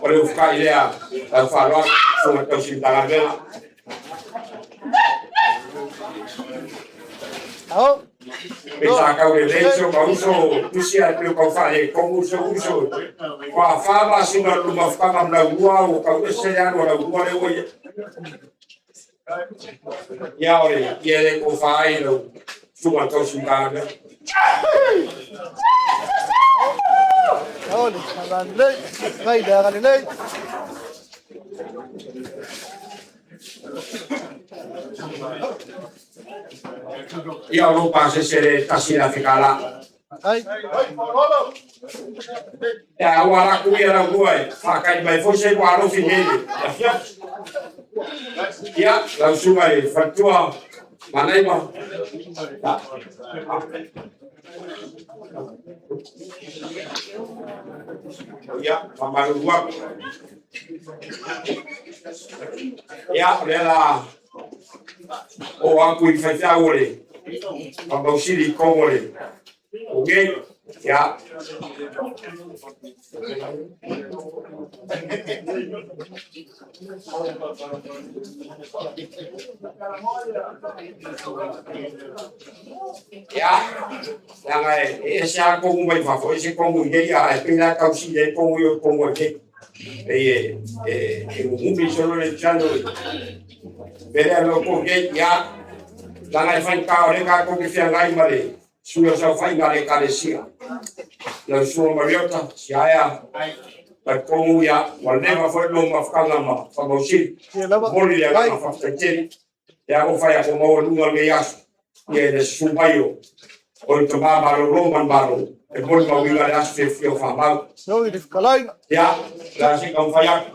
O le ufukai lea, lau faaaloalo, susuga tausi Matagaluega. Ao. Pe sa kau le lei so ka uso, tusi ai pe kau whae, kongu uso uso. Kwa whawa suna luma whakanga mna ua o kau ese le anu lau ua le oia. Ia ore, ia le ko whae lau susuga tausi Matagaluega. Ao le agalelei. Tai le agalelei. Ia o lo pasese le tasi la whekala. Ai. Ia ua la ku ia lau ua e whakai mai foi se ua alofi nele. Ia fia. Ia, lau susuga e whatua. Manaia ma. Ia, faamalulu atu. Ia, o lea la oo atu i faifeau o le faamausili i totonu o le nei. Ia. Ia, leaga e ese lava kogu mai fafo, ese kogu i nei, a e pei la tausi ai kogu i o kogu ai nei. Pei e mumumi solo le tiano i. Pele lo ko nei, ia, leaga e faigata o lea tatou te feagai ma le sui o saofaiga a le Ekalesia. Lau Susuga Mariota, Siaea, talitonu ia, ua leva foi le lou mafutaga ma Faamausili. Ia lava. Momoli le Kai. agaga faafetai tele. Ia ua fai atu maualuga lenei aso. Ia i le susu mai o le tama malolo ma le malo. E molimauina le aso fiafia o faamau. Oi le fetalaiga. Ia, o le a se i taumafai atu.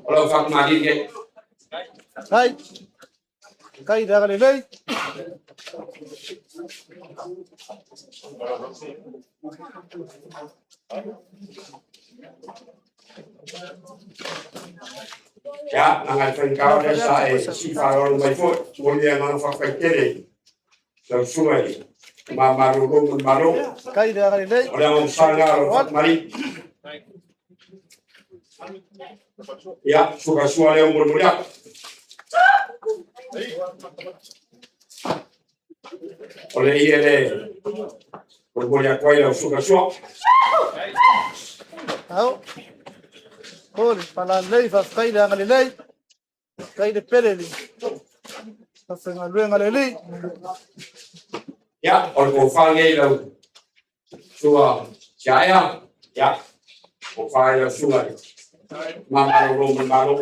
O lau faatamalii lenei. Kai. Kai le agalelei. Ia, leaga e faigata o lea sa e sii faaaloalo mai foi. Momoli le agaga faafetai tele i lau susuga i le tama malolo ma le malo. Kai le agalelei. O le agasala lena o lau faatamalii. Ia, suka sua lea o molimoli atu. O le ie le molimoli atu ai lau suka sua. Ao. O le falalelei, faafetai le agalelei. Kai le pele le faafaigaluega le Alii. Ia, o le tofa lenei lau susuga Siaea. Ia, tofa i lau susuga i le tama malolo ma le malo.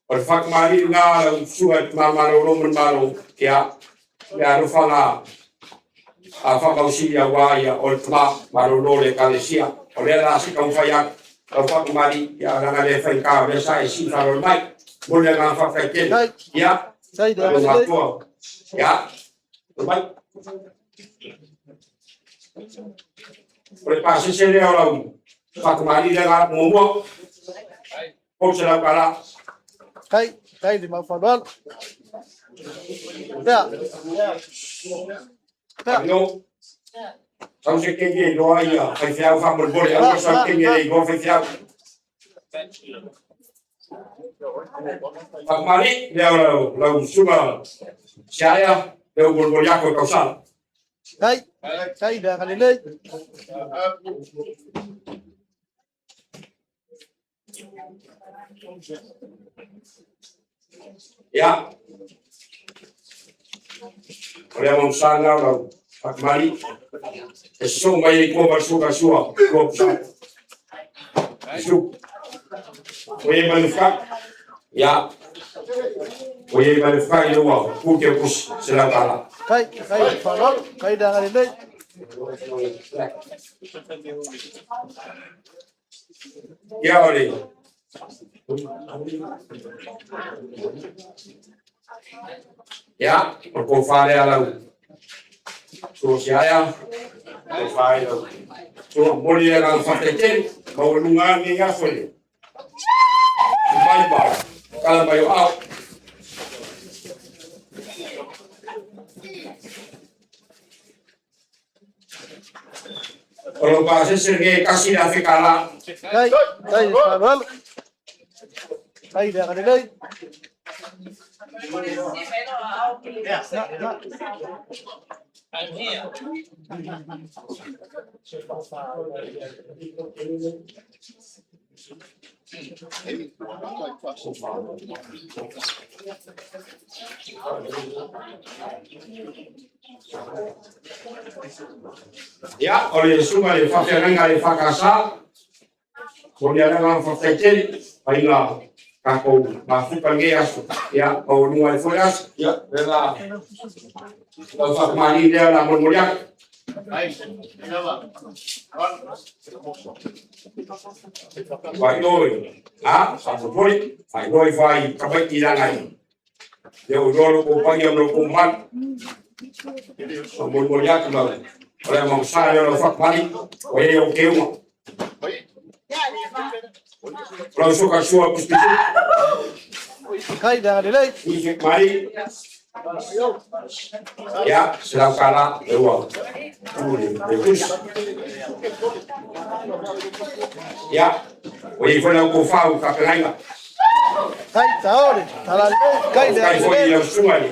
O le faatamalii lena lau susuga i le tama malolo ma le malo. Ia, le alofaga a faamausili aua ia o le tama malolo o le Ekalesia. O lea la se i taumafai atu lau faatamalii, ia leaga le faigata o lea sa e sii faaaloalo mai. Momoli le agaga faafetai tele. Kai. Ia, Kai le lau agalelei. matua. Ia, mai. O le pasese lea o lau faatamalii lea na muamua. $300. Kai. Kai le mau faaaloalo. Pea. Pea. Avino. Sau se kenge i loa ia faifeau faamolemole. Aua sau kenge le iloa faifeau. Faatamalii lea o lau susuga Siaea, lea ua molimoli atu e tausala. Kai. Kai le agalelei. Ia, o le agaga lena o lau faatamalii. E sosoo mai ai tua ma le suka sua, tua pusa. Su. O ia mai le fukai. Ia, o ia mai le fukai le ua pute o pusi, $100. Kai. Kai le faaaloalo. Kai le agalelei. Ia o le Ia, o le tofa lea lau sua Siaea, tofa i lau sua momoli le agaga faafetai tele, maualuga lenei aso i le mai ma tala mai o ao. O lou pasese lenei e $1,000. Kai. Kai le faaaloalo. Kai le agalelei. Na, na. Ia, o le susuga i le faafeagaiga a le EFKS, momoli le agaga faafetai tele, faiga Tatou mafuta lenei aso, ia, maualuga ai foi le aso, ia, lea la, lau faatamalii lea o le a molimoli atu. Faailoa, a, faamolemole, faailoa ifo lava i tamaiti leaga e le o iloa lo outou paia ma lo outou mamalu. Faamolemole atu lau, o le agaga lea o lau faatamalii, ua i ai au teuga. O lau suka sua pispisu. Kai le agalelei. Mari. Ia, $100 e ua tu le tusi. Ia, ua i ai foi lau tofa faafeagaiga. Kai taole. Talalelei. Kai le Kai foi i agalelei. lau susuga i le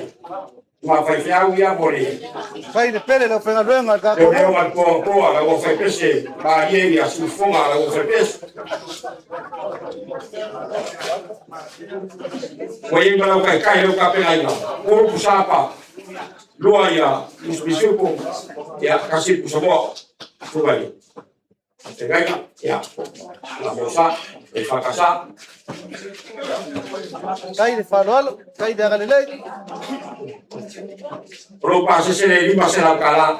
mafaifeau ia mo le Fai le pele lau faigaluega le tatou leo ma le toatoa lau aufaipese malie ia siufofoga lau aufaipese. Ua i ai ma lau taitai lau tapenaina, 3 pusapa, 2 ia musupisupo, ia 1 pusamoa. Susuga i le faafeagaiga, ia, la mosa, e whakasa. Kai le faaaloalo. Kai le agalelei. O lou pasese le $500.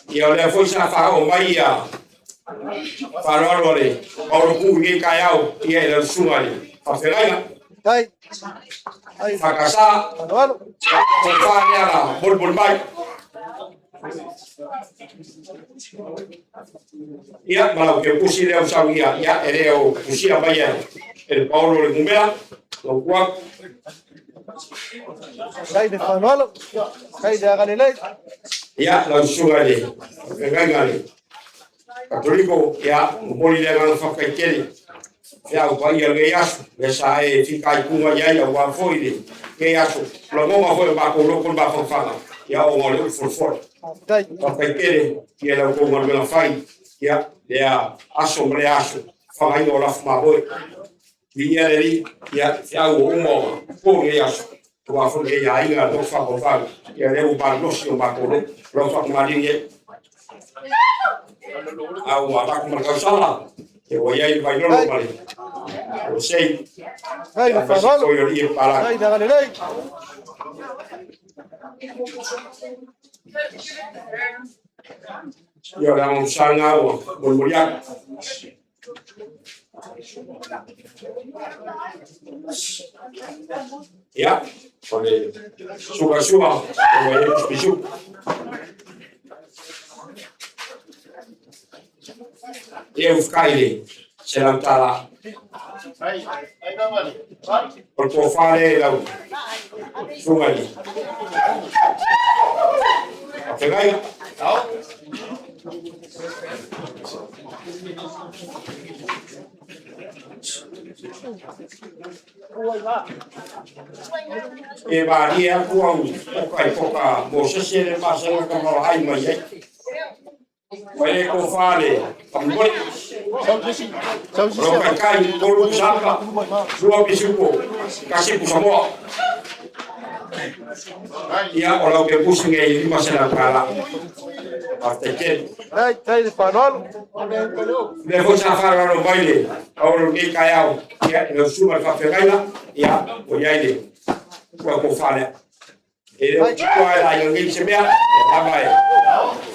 Ia o lea foi sa faaoo mai ia faaaloalo a le Paolo Ku i lenei taeao ia i lau susuga i le faafeagaiga. Kai. Ai Whakasa, faaaloalo. tofa lea la molimoli mai. Ia, ma lau keukusi lea ua saunia, ia, e le o kusia mai e le Paolo le numera, lau kuaku. Kai le faaaloalo. Kai le agalelei. Ia, lau susuga i le faafeagaiga le Katoliko, ia, momoli le agaga faafetai tele. Feau paia lenei aso, lea sa e fitaituga i ai aua foi lenei aso. O lagona foi o matou loto le mafanafana, ia ona o le upu folafola. Kai. Faafetai tele ia lau tou galuega fai, ia, lea aso ma lea aso, fagaina o lafu mamoe. Viia le Alii, ia, feau ua uma ona po lenei aso. Aua foi lenei aiga, lou faavauvau, ia lea ua malolosi o matou loto. Lau faatamalii nei. A ua avatu ma le tausala, ia ua i ai le vailolo ma le sei. Kai le Ia, aemaise faaaloalo. foi o le ie palagi. Kai le agalelei. Ia o le agaga ua molimoli atu. Ia, o le suka sua, ua i ai pisupisu. Ia ufukai le $100. O le tofa lea i lau susuga i le faafeagaiga. E malie atu au poka i poka Mosese le masana ka malaai mai ai. Mai le tofa le famolemole. O lau taitai, 3 pusapa, 2 pisupo, 1 pusamoa. Ia, o lau kepusi nei $500. Faafetai tele. Kai kai le faaaloalo. Lea foi sa faaaloalo mai le Paolo lenei taeao, ia, i lau susuga i le faafeagaiga, ia, ua i ai le ua tofa lea. E le o titoa e la ia se mea, e lava e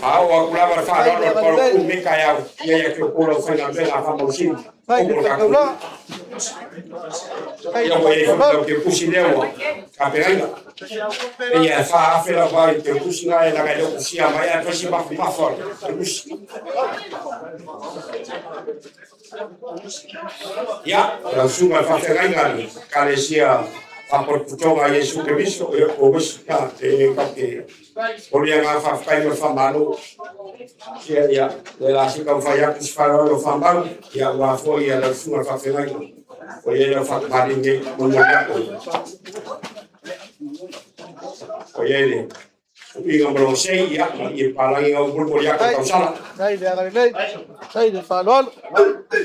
faaoo atu lava le faaaloalo le Paolo Ku lenei taeao, ia ia te o lau faigaluega a faamausili. Kai le O le tatou faataulaga. Kai ia le ua i ai foi faataulaga. lau kepusi lea ua tapenaina. Ia e 4,000 lau vai kepusi na e laga e le o kusia mai ae fai si mafumafa o le kepusi. Ia, lau susuga i le faafeagaiga le Ekalesia Faapotopotoga a Iesu Keriso, ia o wisi ka e ka te o le agaga faafetai ma le faamalo. Ia, ia, le la si kau fai atu si faaaloalo faamau, ia ua foi ia lau susuga i le faafeagaiga. O ia lau faatamalii nei, molimoli atu. O ia le uiga ma lona sei, ia, ma ia palagi ngau molimoli atu tausala. Kai le agalelei. Kai le faaaloalo. O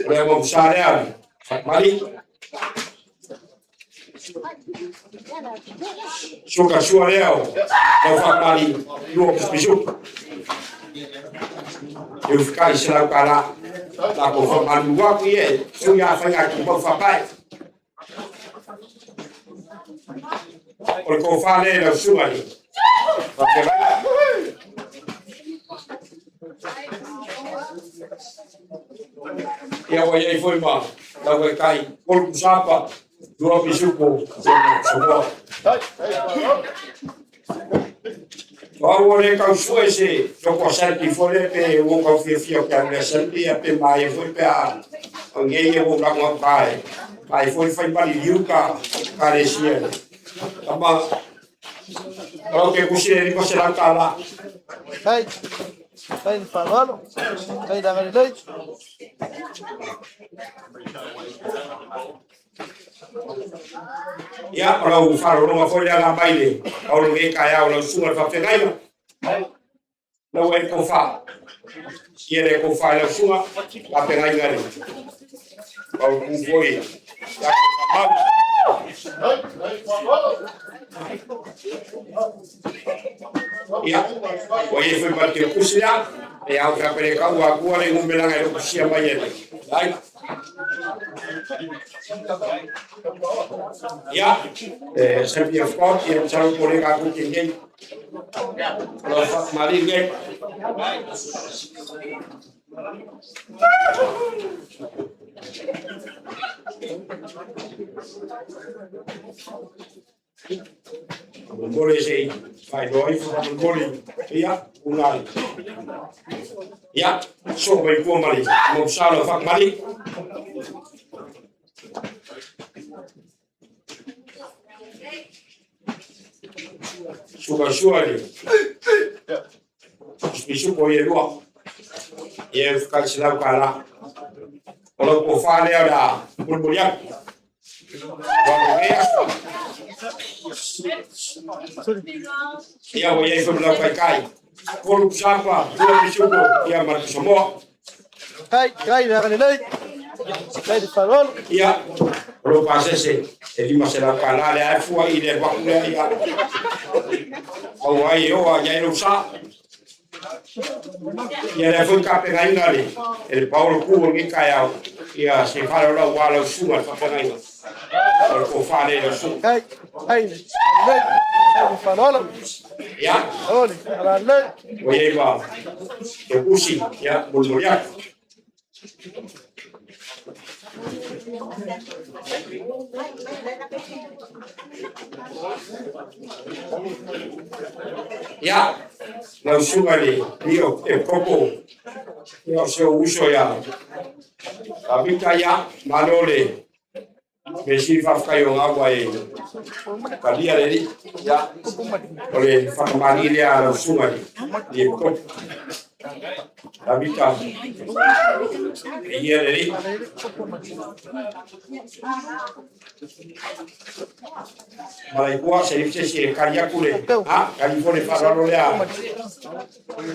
le agaga sa lea, faatamalii. Suka sua lea o lau faamali lua pisupisupu. E ufikai se lau kala. La ko faamalu aku ia, sui a whai atu mau whapai. O le kōwha le lau sunga ni. Ia wa iai foi ma, lau kai kai, kolu kusapa, lua pisupo, samoa. O au o le kau sue se, toko salpi fole pe o kau fia fia o kia salpi a pe mai foi pe a o ngei e o langa kai. Mai foi fai pali liu ka ka le sia. Tama o ke kusi le ko se la kala. Hai. Hai whanalo. Hai ranga lei. Ia o lau wharolonga foi le ala mai le. Au lo nge kai au lau sunga le whawhengaina. Lau e kofa. Ia le kofa i lau sunga. Whawhengaina le. Au ku foi. Ia kofa mau. Ia. O ie foi ma te kusi lea. E au ka pere kau a kua le ngumelanga e lo kusia mai ele. Ai. Ia. Assembly of God, ia msalo pole ka ku kengei. Lo fa mali nge. Mongole se fai loi fa mongole. Ia, unari. Ia, so mai kua mali. Mo msalo fa mali. Suka sua le. Pisupo i e lua. Ia e whakari se lau ka la. O lau ko wha lea la mulmuli aku. Walo ngea. Ia o iai whamu lau kai kai. Kolu kusapa, lua pisupo, ia maratu Samoa. Hai, hai ranga lei. Hai te whanalo. Ia, o lau pasese, e lima se lau ka la le ai fua i le waku lea ia. Au ai oa, ia e lau sa. Ia le foi ka pengaina le, e le paolo ku o nge kai au. Ia se whare lau wā lau sunga le whapengaina. O le ko whare lau sunga. Hai, hai lei. Hai te whanalo. Ia, Ole, ala lei. o iei ma, te kusi, ia, mulmuli aku. Ia, lau sunga le, ia, e koko, ia o se uso ia. Ka pita ia, malo le, me si whawhai o ngā wai, ka lia le ri, ia, o le whakamani lea lau sunga le, i e koko. Ka pita, e ia le ri. Malai kua se se se kari aku le, ha, kari fone whararo lea,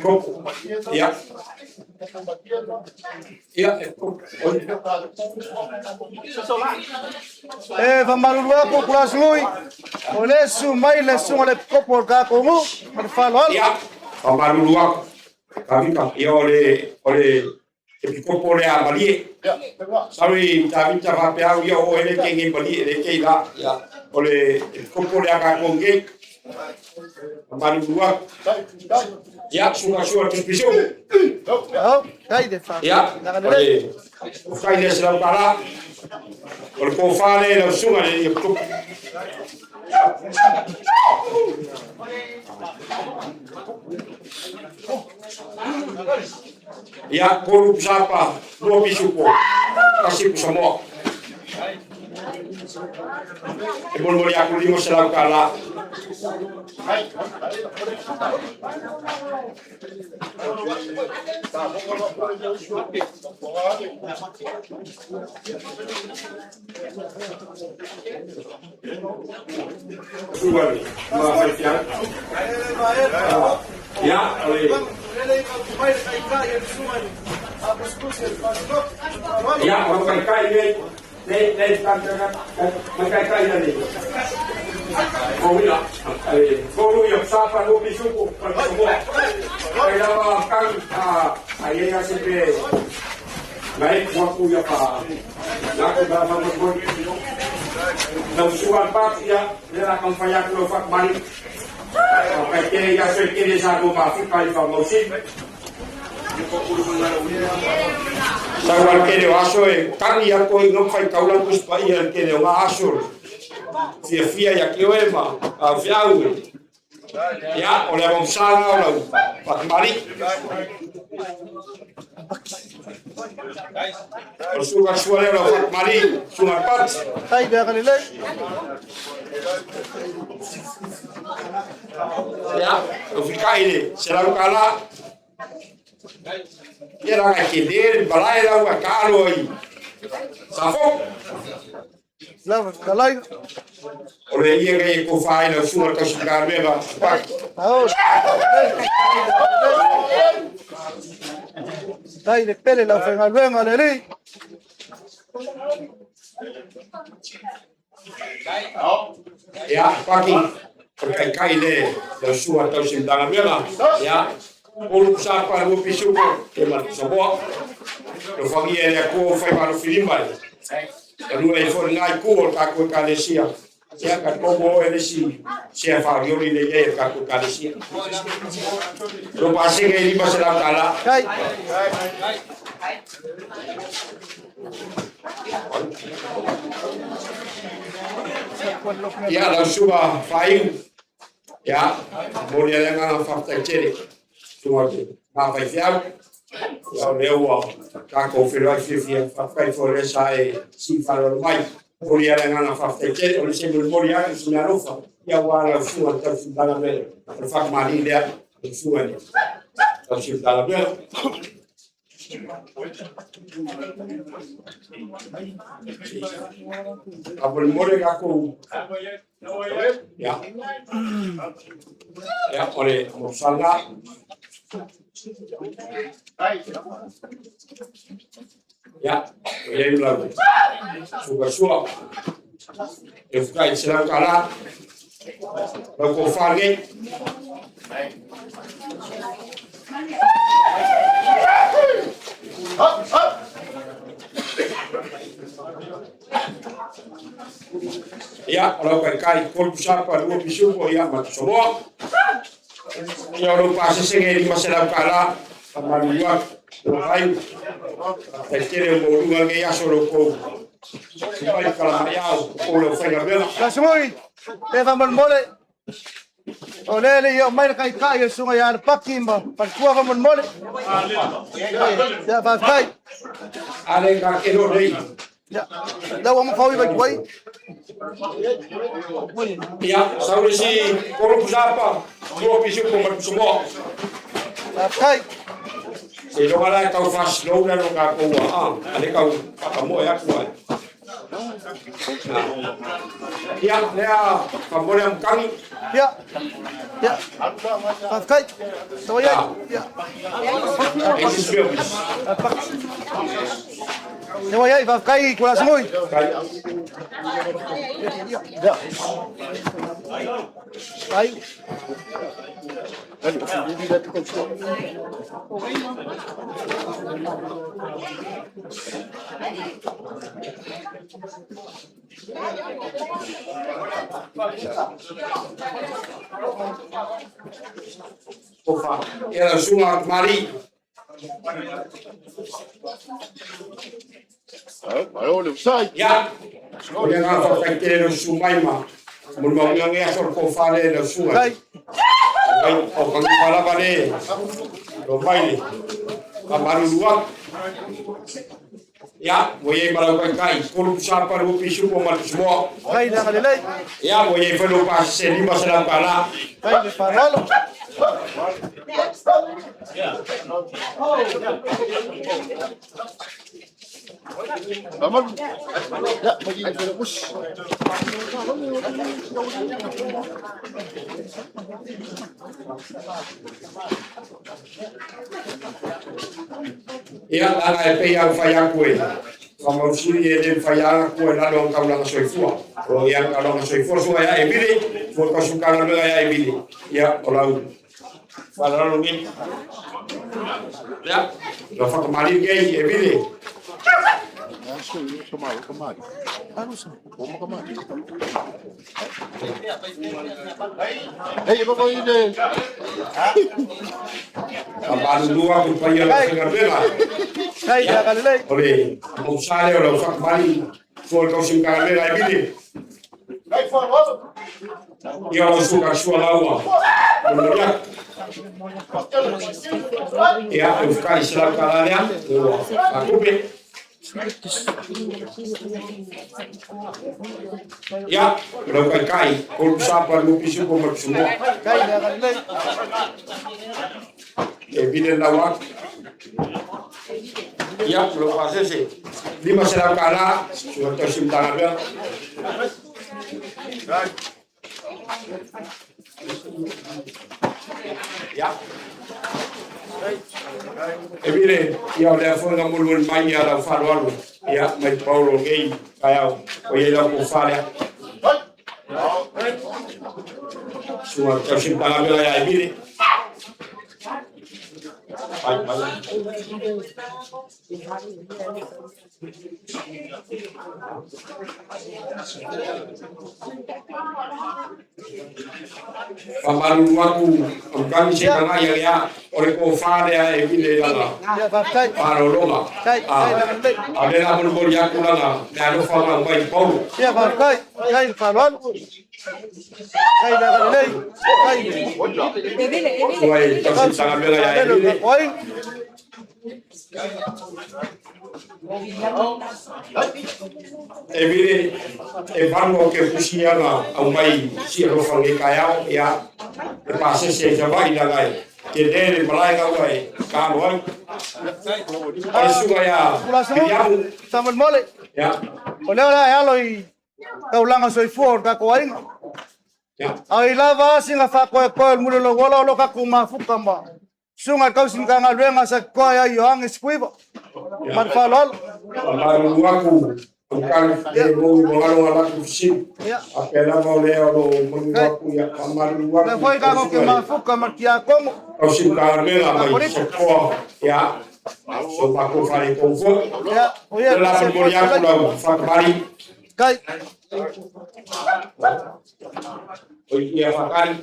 koko, ia. Ia, e koko, oi. E whamaruru aku kula sului. O le su mai le sunga le kopo o ka kongu. Ma te whanalo. Ia, whamaruru aku. Ka vika, ia o le, te pikopo lea malie. Sawi ta vita whape au ia o ele ke nge malie, le ke la. Ia, o le te pikopo lea ka konge. Whamaruru aku. Ia, sunga sua tuspisu. Au, hai te whanalo. Ia, o le, o kai le se lau kala. O le kōwha le lau sunga le ia pikopo. Ia, kolu kusapa, lua pisupo, kasi kusamoa. E molimoli aku lima se lau kala. Sunga le, ma whai te au. Ia, o le, ia, o kai kai nei. Le le ka ka ka ka ka ka ia le. O ia, e kolu ia sapa no pisuku pa mo. Ai la va kan a ai ia se pe mai kwa ku ia pa. La ku ba ma mo. Na sua pa ia le la kan fa ya ku fa mari. O kai ke ia se ke le sa ko ma fi pa i fa mo si. Sau al kele o aso e tangi a koe ngā whai kaulang kuspa ia al kele o ngā aso. Fia fia ia ki oe ma, a whiau e. Ia, o le wamsanga o lau patimari. O suka sua leo lau patimari, sunga pat. Tai le agalelei. Ia, o whikai le, se lau kala. Ia ranga ke le, balai lau a kalo i. Safo. Lava kalai. O le ia ngai ko whai lau sunga tausi mega. Pak. Ao. Tai le pele lau whaingaluenga le li. Ia, paki. O le kai kai le, lau sunga tausi mega. Ia. Olu sapa lu pisuko ke ma samoa. Lo whangi e le ko whai manu whirimai. E lua e fo ngai ku o ka ko kalesia. Ia ka komo e le si se a wha yori le ye ka ko kalesia. Lo pase ngai lima se lau tala. Kai. Ia lau suba whaiu. Ia, mori ale ngā whaftai tere. Sunga ke ngā whai whiau. Ia o leo ua ka ko whiro ai whiwhia whawhai fo le sa e si wharo mai. Mori ale ngā whaftai tere. O le se mori mori ake si mea rofa. Ia wā lau sunga tau whitanga me. O le whakamani lea. O le sunga le. Tau si whitanga me. A mori mori ka kou. Ia. Ia, o le mosanga. Ia, o iai lau. Suka sua. E fukai se lau kala. Lau ko whange. Ia, o lau kai kai, kolu sapa, lua pisuko, ia, matu samoa. Ia, o lau pasese ngai lima se lau kala, a malua, o hai, tai tere o mōlunga ngai aso lau kou. Mai kala mai au, o lau whainga mela. La sungoi. Te whamolmole. O le le ia mai le kai kai e sunga ia paki ma palkua whamolmole. Ia whawhai. Ale ka kero rei. Ia. Lau ama whaui vai kuai. Ia, saure si kolu sapa, lua pisuko matu samoa. Whawhai. Se longa la kau fast low na longa ko wa a ale kau whakamoe aku ai. Ia, lea, whamore am kangi. Ia. Ia. Whawhai. Tawa ia. Ia. E si suea wis. Tawa ia, whawhai kua la sungoi. Kai. Ia. Ai. Ofa. Ia lau sunga mari. Ia. O le ngā whawhai tere lau sumai ma. Mulu maunga ngea sor ko whale lau sunga. Kai. Ai, o kangi palapa le. Lo mai le. Ka marurua. Ia, mo iei marau kai kai. Kolu sapa lu pisu ko matu samoa. Kai le agalelei. Ia, mo iei whelo pa se lima se lau kala. Kai le whanalo. Ia, lana e pei au whai aku e. Faamausili e le mafai lava ona tua i lalo o ana taulaga soifua. O lo o i ai ana taulaga soifua susuga ia Emile, mo le tausi Matagaluega ia Emile. Ia, o lau faaaloalo lenei. Ia, lau faatamalii lenei Emile. Faamalulu atu i le paia o le aufaigaluega. O le motusa lea o lau faatamalii fua i le tausi Matagaluega Emile. Ia, o lau suka sua laua. Molimoli atu. Ia, e ufikai $100 lea, ua faatupe. Ia, o lau taitai, kolu sapa, lua pisupo ma le pisomoa. E vile lau atu. Ia, o lau pasese, $500, sua tausi Matagaluega. Ia. E vile, ia o lea foi na molimoli mai ia lau faaaloalo, ia, mai Paulo nei, taeao, o iai lau tofa lea. Susuga tausi Matagaluega ia Emile. Mai, mai. Faamalulu atu, aukani se tagai ia lea, o le tofa lea e vile lana malologa. A o lea la molimoli atu lana le alofa na aumai i Paulo. Ia, faafetai. Kai le faaaloalo. Kai le agalelei. Kai le Susuga i tausi Matagaluega ia Emile. Oi. E vile e valu au ke pusi ana au mai si alofa nei taeao, ia, e pasese i Savaii laga e tele le malae gaua e taalo ai. O le susuga ia Pulasimu. Miriamu. Samolemole. Ia. O lea o le a e alo i taulaga soifua o le tatou aiga. Ia. A i lava sina faakoekoe o le mulilauola o lo tatou mafuta ma susuga i le tausi Matagaluega sa totoa ia Ioange Sikuiva. Ma le faaaloalo. Faamalulu atu aukani le mou magalo latou fesili. Ia. A pea lava o lea o lo o manu atu, ia, faamalulu O lea atu. foi tatou te mafuta ma le tiakono. Tausi Matagaluega mai Sapoa, ia, so matou faaletonu foi. Ia, o ia O le la molimoli atu lau faatamalii. Kai. O ia faatali.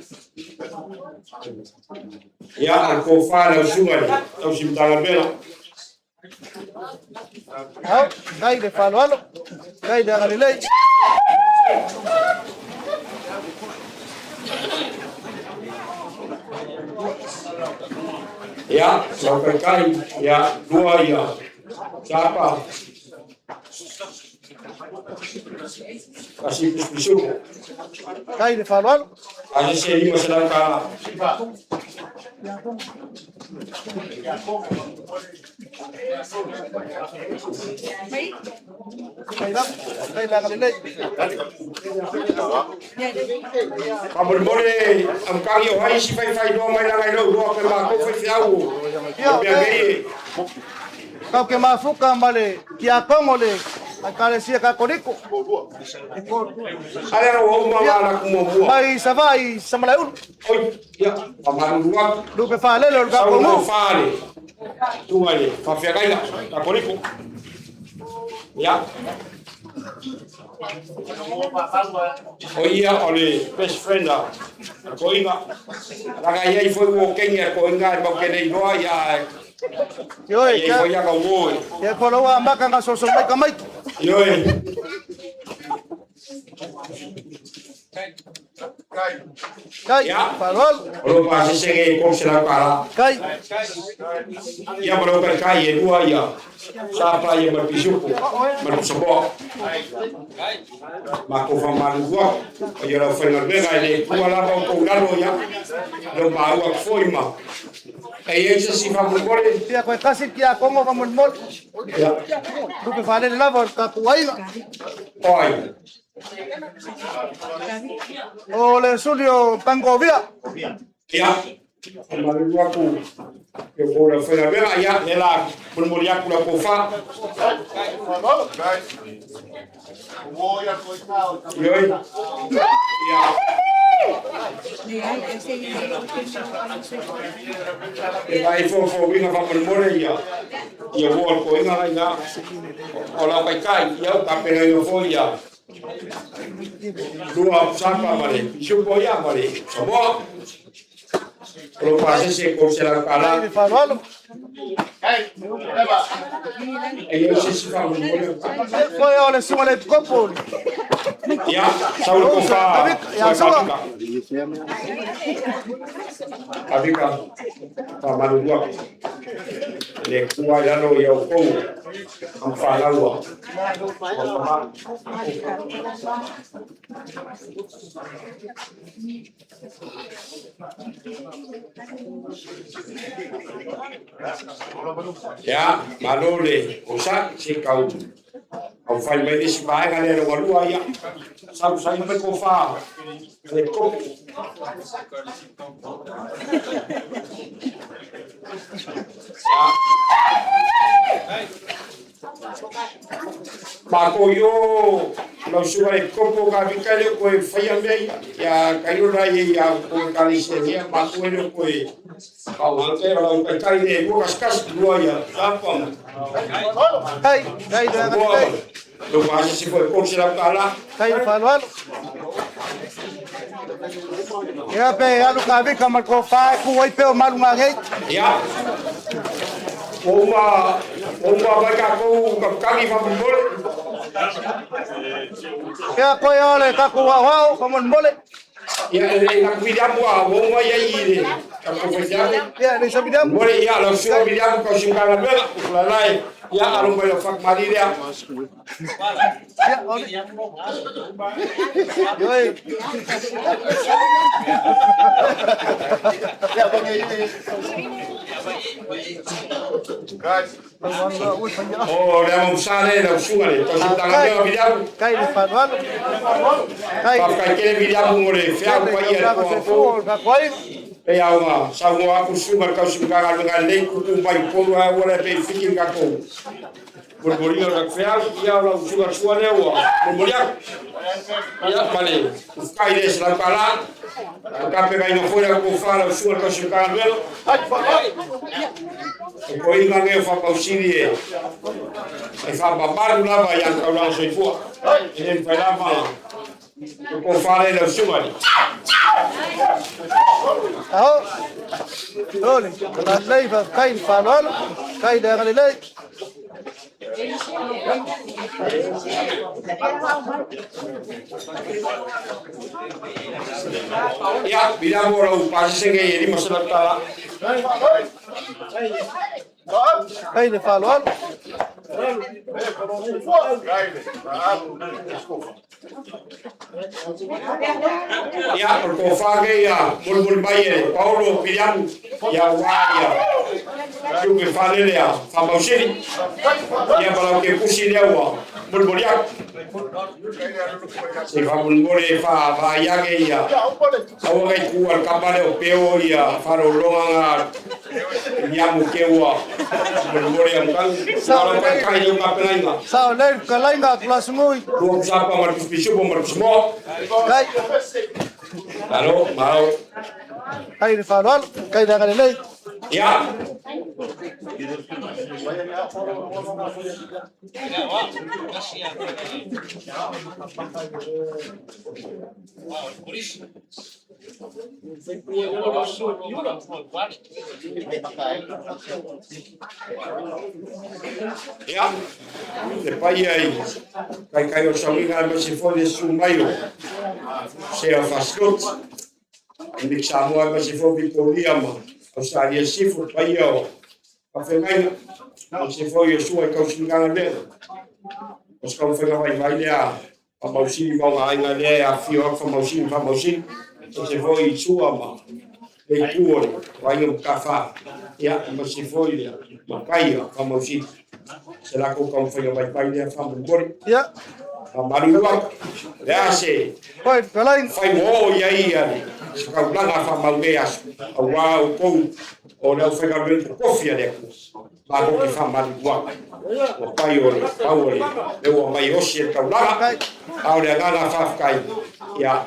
Ia, o le tofa lau susuga i le tausi Matagaluega. Au, kai le faaaloalo. Kai le agalelei. Ia, lau taitai, ia, lua ia, sapa, kasi pisupisupo. Kai le faaaloalo. A se $500. Kai lava. Kai le agalelei. Faamolemole amukagi o ai si faifailoa mai laga i lou loa pe matou faifeau Ia, o mea nei e. Kau ke mafuka ma le tiakono le Ekalesia Katoliko. Ale ana ua uma ma laku muamua. Mai Savaii Samalaeulu. Oi, ia, faamalulu atu. Lupe faalele o le Sau tatou mo nuu. fa le tuga i le faafeagaiga Katoriko. Ia. O ia o le best friend a toiga. Laga iai foi ua o kenya a toiga e mau ke nei loa ia Ioe, iai foi ia kau e. Ia koloua amaka nga soso mai ka maiki. Ioe. Kai, Ia. faaaloalo. O lo pasese e $300. Kai. Ia ma lau kai e lua ia. Sapa ia ma le pisupo. Ma le pisopoa. Ma ko whamalua. O ia lau whaingaluega e le kua lava o kou lalo ia. Lau maua foi ma. E ia isa si whamolemole. Ia koe kasi tiakono faamolemole. Ia. Lupe faalele lava o le tatou aiga. Oi. O le suli o Pangovia. Ia. Faamalulu atu i o le aufaigaluega, ia, lea la molimoli atu lau tofa. Ioe. Ia. E vai fofo uiga faamolemole ia ia ua o le toeaina la ina o lau taitai ia ua tapenaina foi ia lua sapa ma le pisupo ia ma le Samoa o lo pasese $300. Le faaaloalo. E i ai se isi faamolemole? Foi o le susuga le Epikopo. Ia, sau le tofa. Ia, Su'a. Avika, faamalulu atu le tua i lalo ia outou ma falaua ua fama. Ia, malo le osa'i se tau taufai mai le isi vaega lea lona lua ia. Sau sai mai tofa le kopi. Mākou i o lau susuga le kopo ka vika le koe whaia mea ia. Ia kairo la ia ia koe kalise ia mākou e le koe kaunganga o lau taitai le lua kasikasi lua ia sapa ma. Kai, kai le Samoa agalelei. Lau pasese foi $300. Kai le faaaloalo. Ia pe alu ka vika ma le tofa e ku ai pea o malu ngagei. Ia. Ua uma mai kākou kapitani faamolemole. Ia koe o le tatou aoao faamolemole. Ia, e la Viliamu a ua uma ia i le tatou faifeau. Ia le Samiliamu. Mole ia lau susuga Viliamu Kausimagaluega, ukulalae, ia alo mai lau fakamali lea. Ia, ole. Ioe. O le amamusa lea lau susuga le Kausimagaluega Viliamu. Kai le faaaloalo. Kai. Faafetai tele Viliamu mo le feau paia le Soifua toa o le tatou aiga. E au ma saunoa atu susuga le Kausimagaluega lelei tutu mai upolu ae ua le pe i fiki le tatou molimoliga o le tatou feau ia o lau susuga sua lea ua molimoli atu. Ia ma le ufukai le $100. O tapenaina foi lau tofa lau susuga le Kausimagaluega. O toeaina nei o faamausili e faamamalu lava i ana taulaga soifua. E le mafai lava o tofa lea lau susuga le. Aho. Ole, lalei faafetai le faaaloalo. Kai le agalelei. Ia, Viliamu o lau pasese nei e $500. Kai le faaaloalo. Ia, o le tofa nei ia molimoli mai e Paolo Viliamu ia ua ia tupe faalele a faamausili. Ia ma lau kepusi lea ua molimoli atu. Se faamolemole e faavaai ia aua ngai tu al kama lea o peo ia faalologa ga Viliamu ke ua molimoli a mutagi. Ua lau kaikai leu kapenaiga. Sao lei kalaiga tulasugui. Lua sapa ma le pisipisupo ma le pisimoa. Kai. Malo, malo. Kai le faaaloalo. Kai le agalelei. Ia. Ia, le paia i kaikai o sauiga aemaise foi le susu mai o sea Fasiloti. I Samoa aemaise foi Victoria ma Australia Sifo, le paia o faafeagaiga. Aemaise foi o sua i Kausimagaluega. O se taumafaiga vaivai lea faamausili vaogaaiga lea e afifio atu faamausili faamausili. Aemaise foi i Sua ma le itu o le Vaiga Matafa. Ia, aemaise foi le matai a faamausili. Se latou taumafaiga vaivai lea faamolemole. Ia. Faamalulu atu, o le a se fai ua oo i ai le sakaulaga faamau nei aso, auā outou o le aufaigaluega totofi a le Atua. Matou te faamalulu atu, ua pai o le pau o le mea ua aumai e osi e le taulaga, a o le agaga faafetai, ia,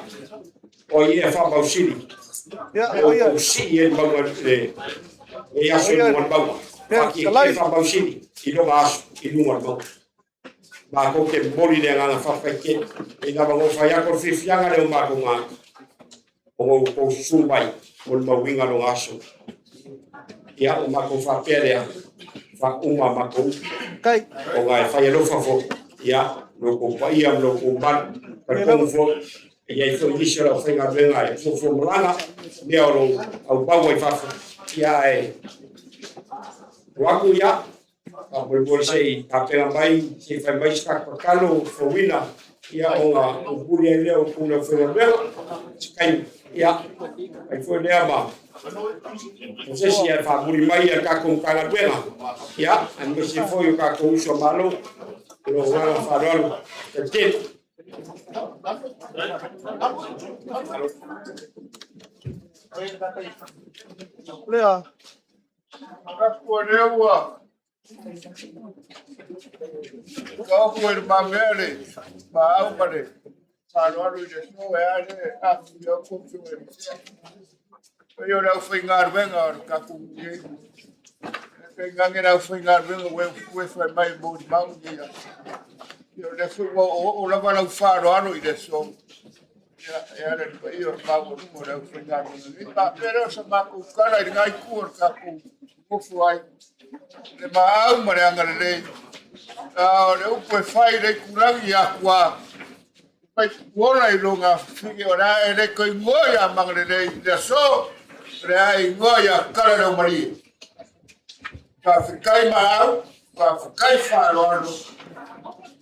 o ai ea faamausili o outou sii ai le mauga lenei aso i luga o le mauga. Faatietie faamausili i loga aso i luga o le mauga. Matou te momoli le agaga faafetai tele. E lava ona fai atu o le fiafiaga lea o matou gagana, o outou susu mai mo le mauiga loga aso. Ia, o matou faapea lea, faauma matou upu. Ona e fai alofa foi, ia, lo outou paia ma lo outou mamalu, talitonu foi, e i ai foi nisi o le aufaigaluega e fuafua malaga, mea o lo o aumau ai fafo, ia, ae o atu ia, faamolemole se i tapena mai, se i fai mai se tatou tatalo fouina, ia, ona upuli ai lea o outou le aufaigaluega, se taimi, ia, ai foi lea ma o se isi e faamuli mai a le tatou Matagaluega, ia, aemaise foi o tatou uso a Malo, o lo o agaga faaaloalo tele. Lea. Ua lea ua kaofu e le mamea le maau ma le faaaloalo i le aso e a le afu au kou e le o le aufaigaluega o le tatou nei. Tainane le aufaigaluega ua e fai mai mo le mau nei aso. Ia o lea foi ua oooo lava lau faaaloalo i le aso. Ia, e ala i le paia o le maualuga o le aufaigaluega nei. Faapea lea o sa matou tala i lena itu o le tatou nofo ai. Le maau ma le agalelei. A o le upu e fai i le itulagi ia tua, mai tutuola i loga fafine o le a e le toe igoa ia Magalelei i le aso, o le a e igoa ia Kalaleumalie. Faafetai maau, faafetai faaaloalo,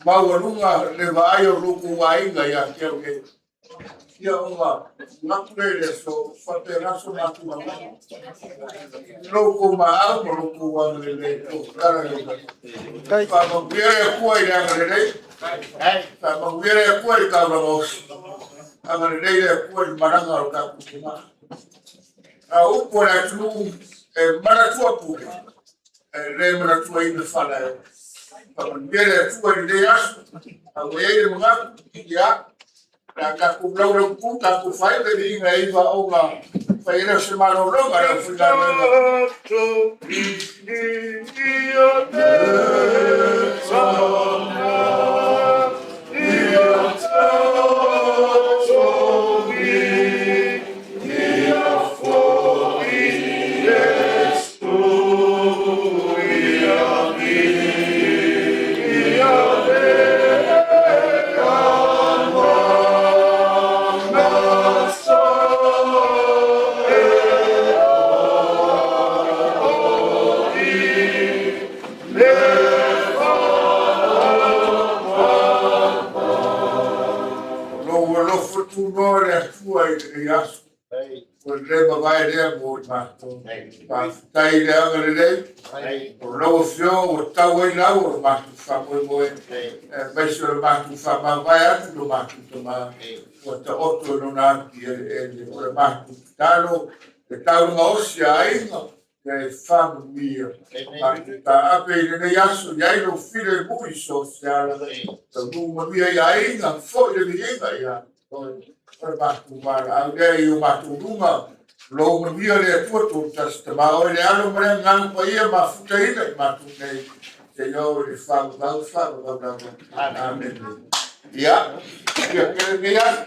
maualuga le vaai o lo outou aiga ia te au nei. Ia ona manatu lea i le aso, faapena so matou lagona. Lo outou maau ma lo outou agalelei, o Kalaleumalie. Faamanuia le Atua i le agalelei, faamanuia le Atua i le taulaga osi, agalelei le Atua i le malaga o le tatou tama. A o upu a le atunuu e manatua pule, e le manatuaina falaeo. Faamanuia le Atua i lenei aso, a ua i ai le manatu, ia, le a tatou laulautu, tatou fai le viiga e iva ona fai ai lea o se malologa a le aufaigaluega. Lou alofa tunoa le Atua i lenei aso. Ua le mavae lea mo i matou. Faafetai i le agalelei. O lau afioga ua tau ai lau o le matou faamoemoe. Aemaise o le matou faamavae atu lo matou tama. Ua taoto i lona atu i eleele. O le matou tatalo, le taulaga osi a aiga, ia e faamanuia. Matou taape i lenei aso, i ai lou filemu i so o se ala. Taunuu manuia i aiga, foi le viiga ia te oe. O le matou valaau lea i o matou luga, lou manuia le Atua Toatasi, Tama oe le Alo ma le Agaga Paia, mafutaina i matou nei, seia oo i le faavavau, faavavau lava. Amene. Ia, ia tele lenei aso.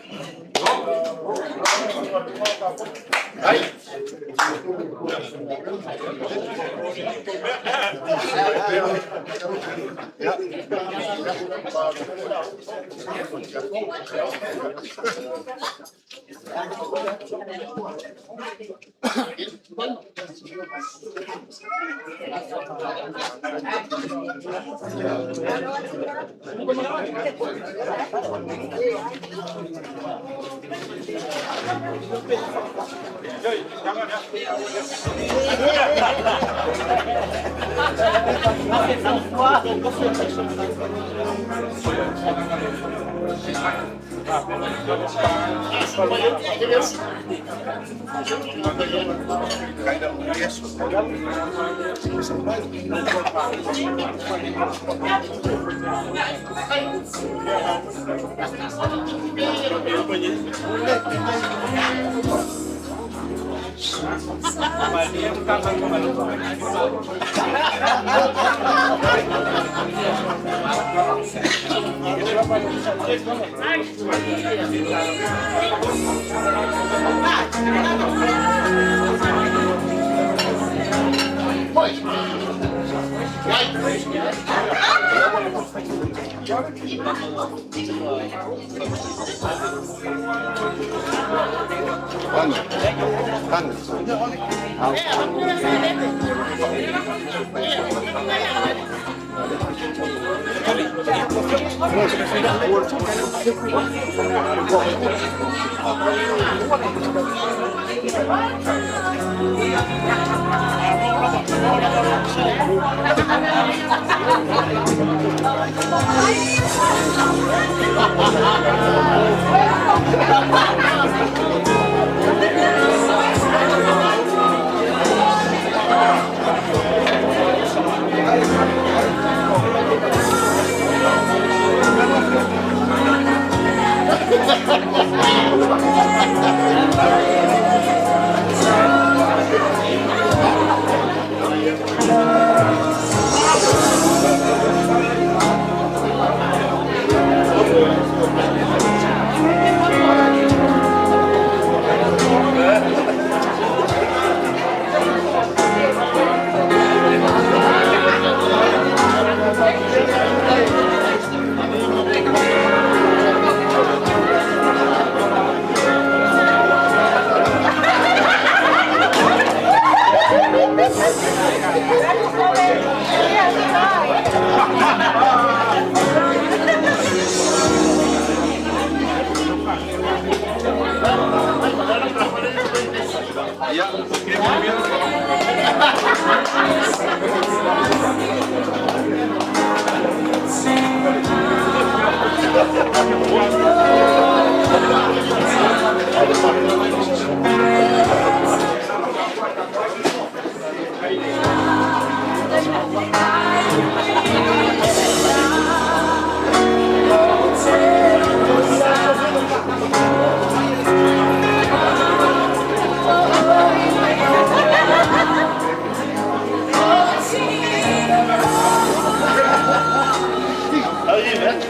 How are you, man?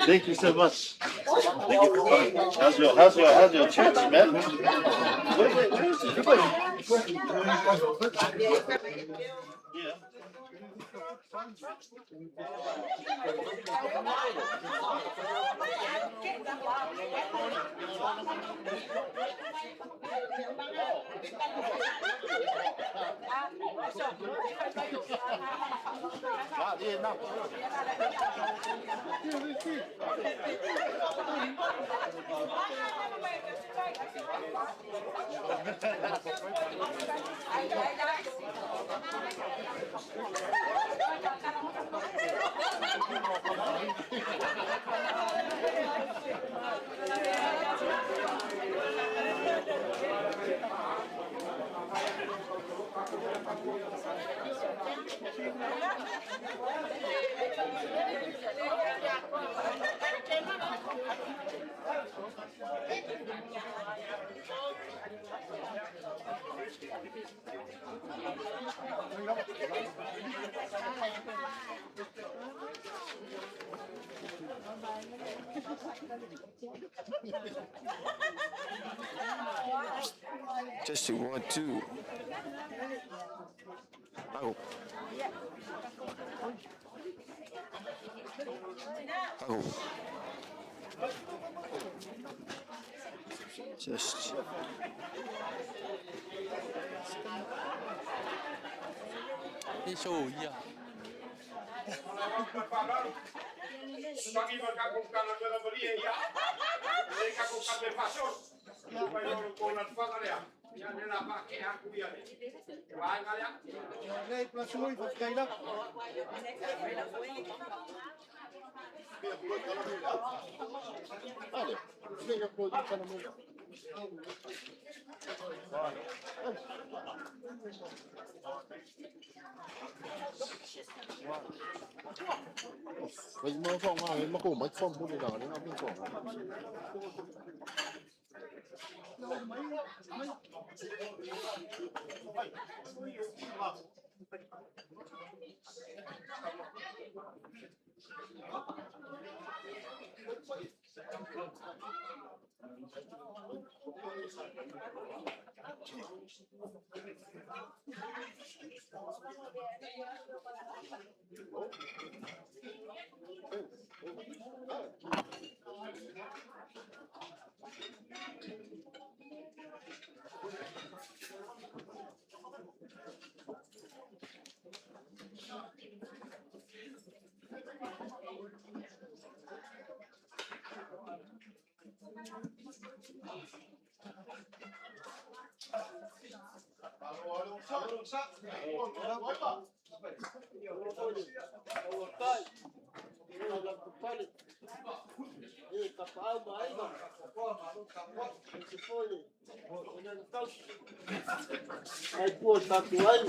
Thank you so much. Thank you for coming. How's your church, man? Where is it? Yeah. Testing 1, 2. Ako. Ako. Just. Show, yeah. Ia le la pa ke aku ia le. Vaega lea. Lei plasui faafetai lava. Vậy mà phong à, mà cổ mấy phong mua là nó bên cổ. Ai pua tatou ai.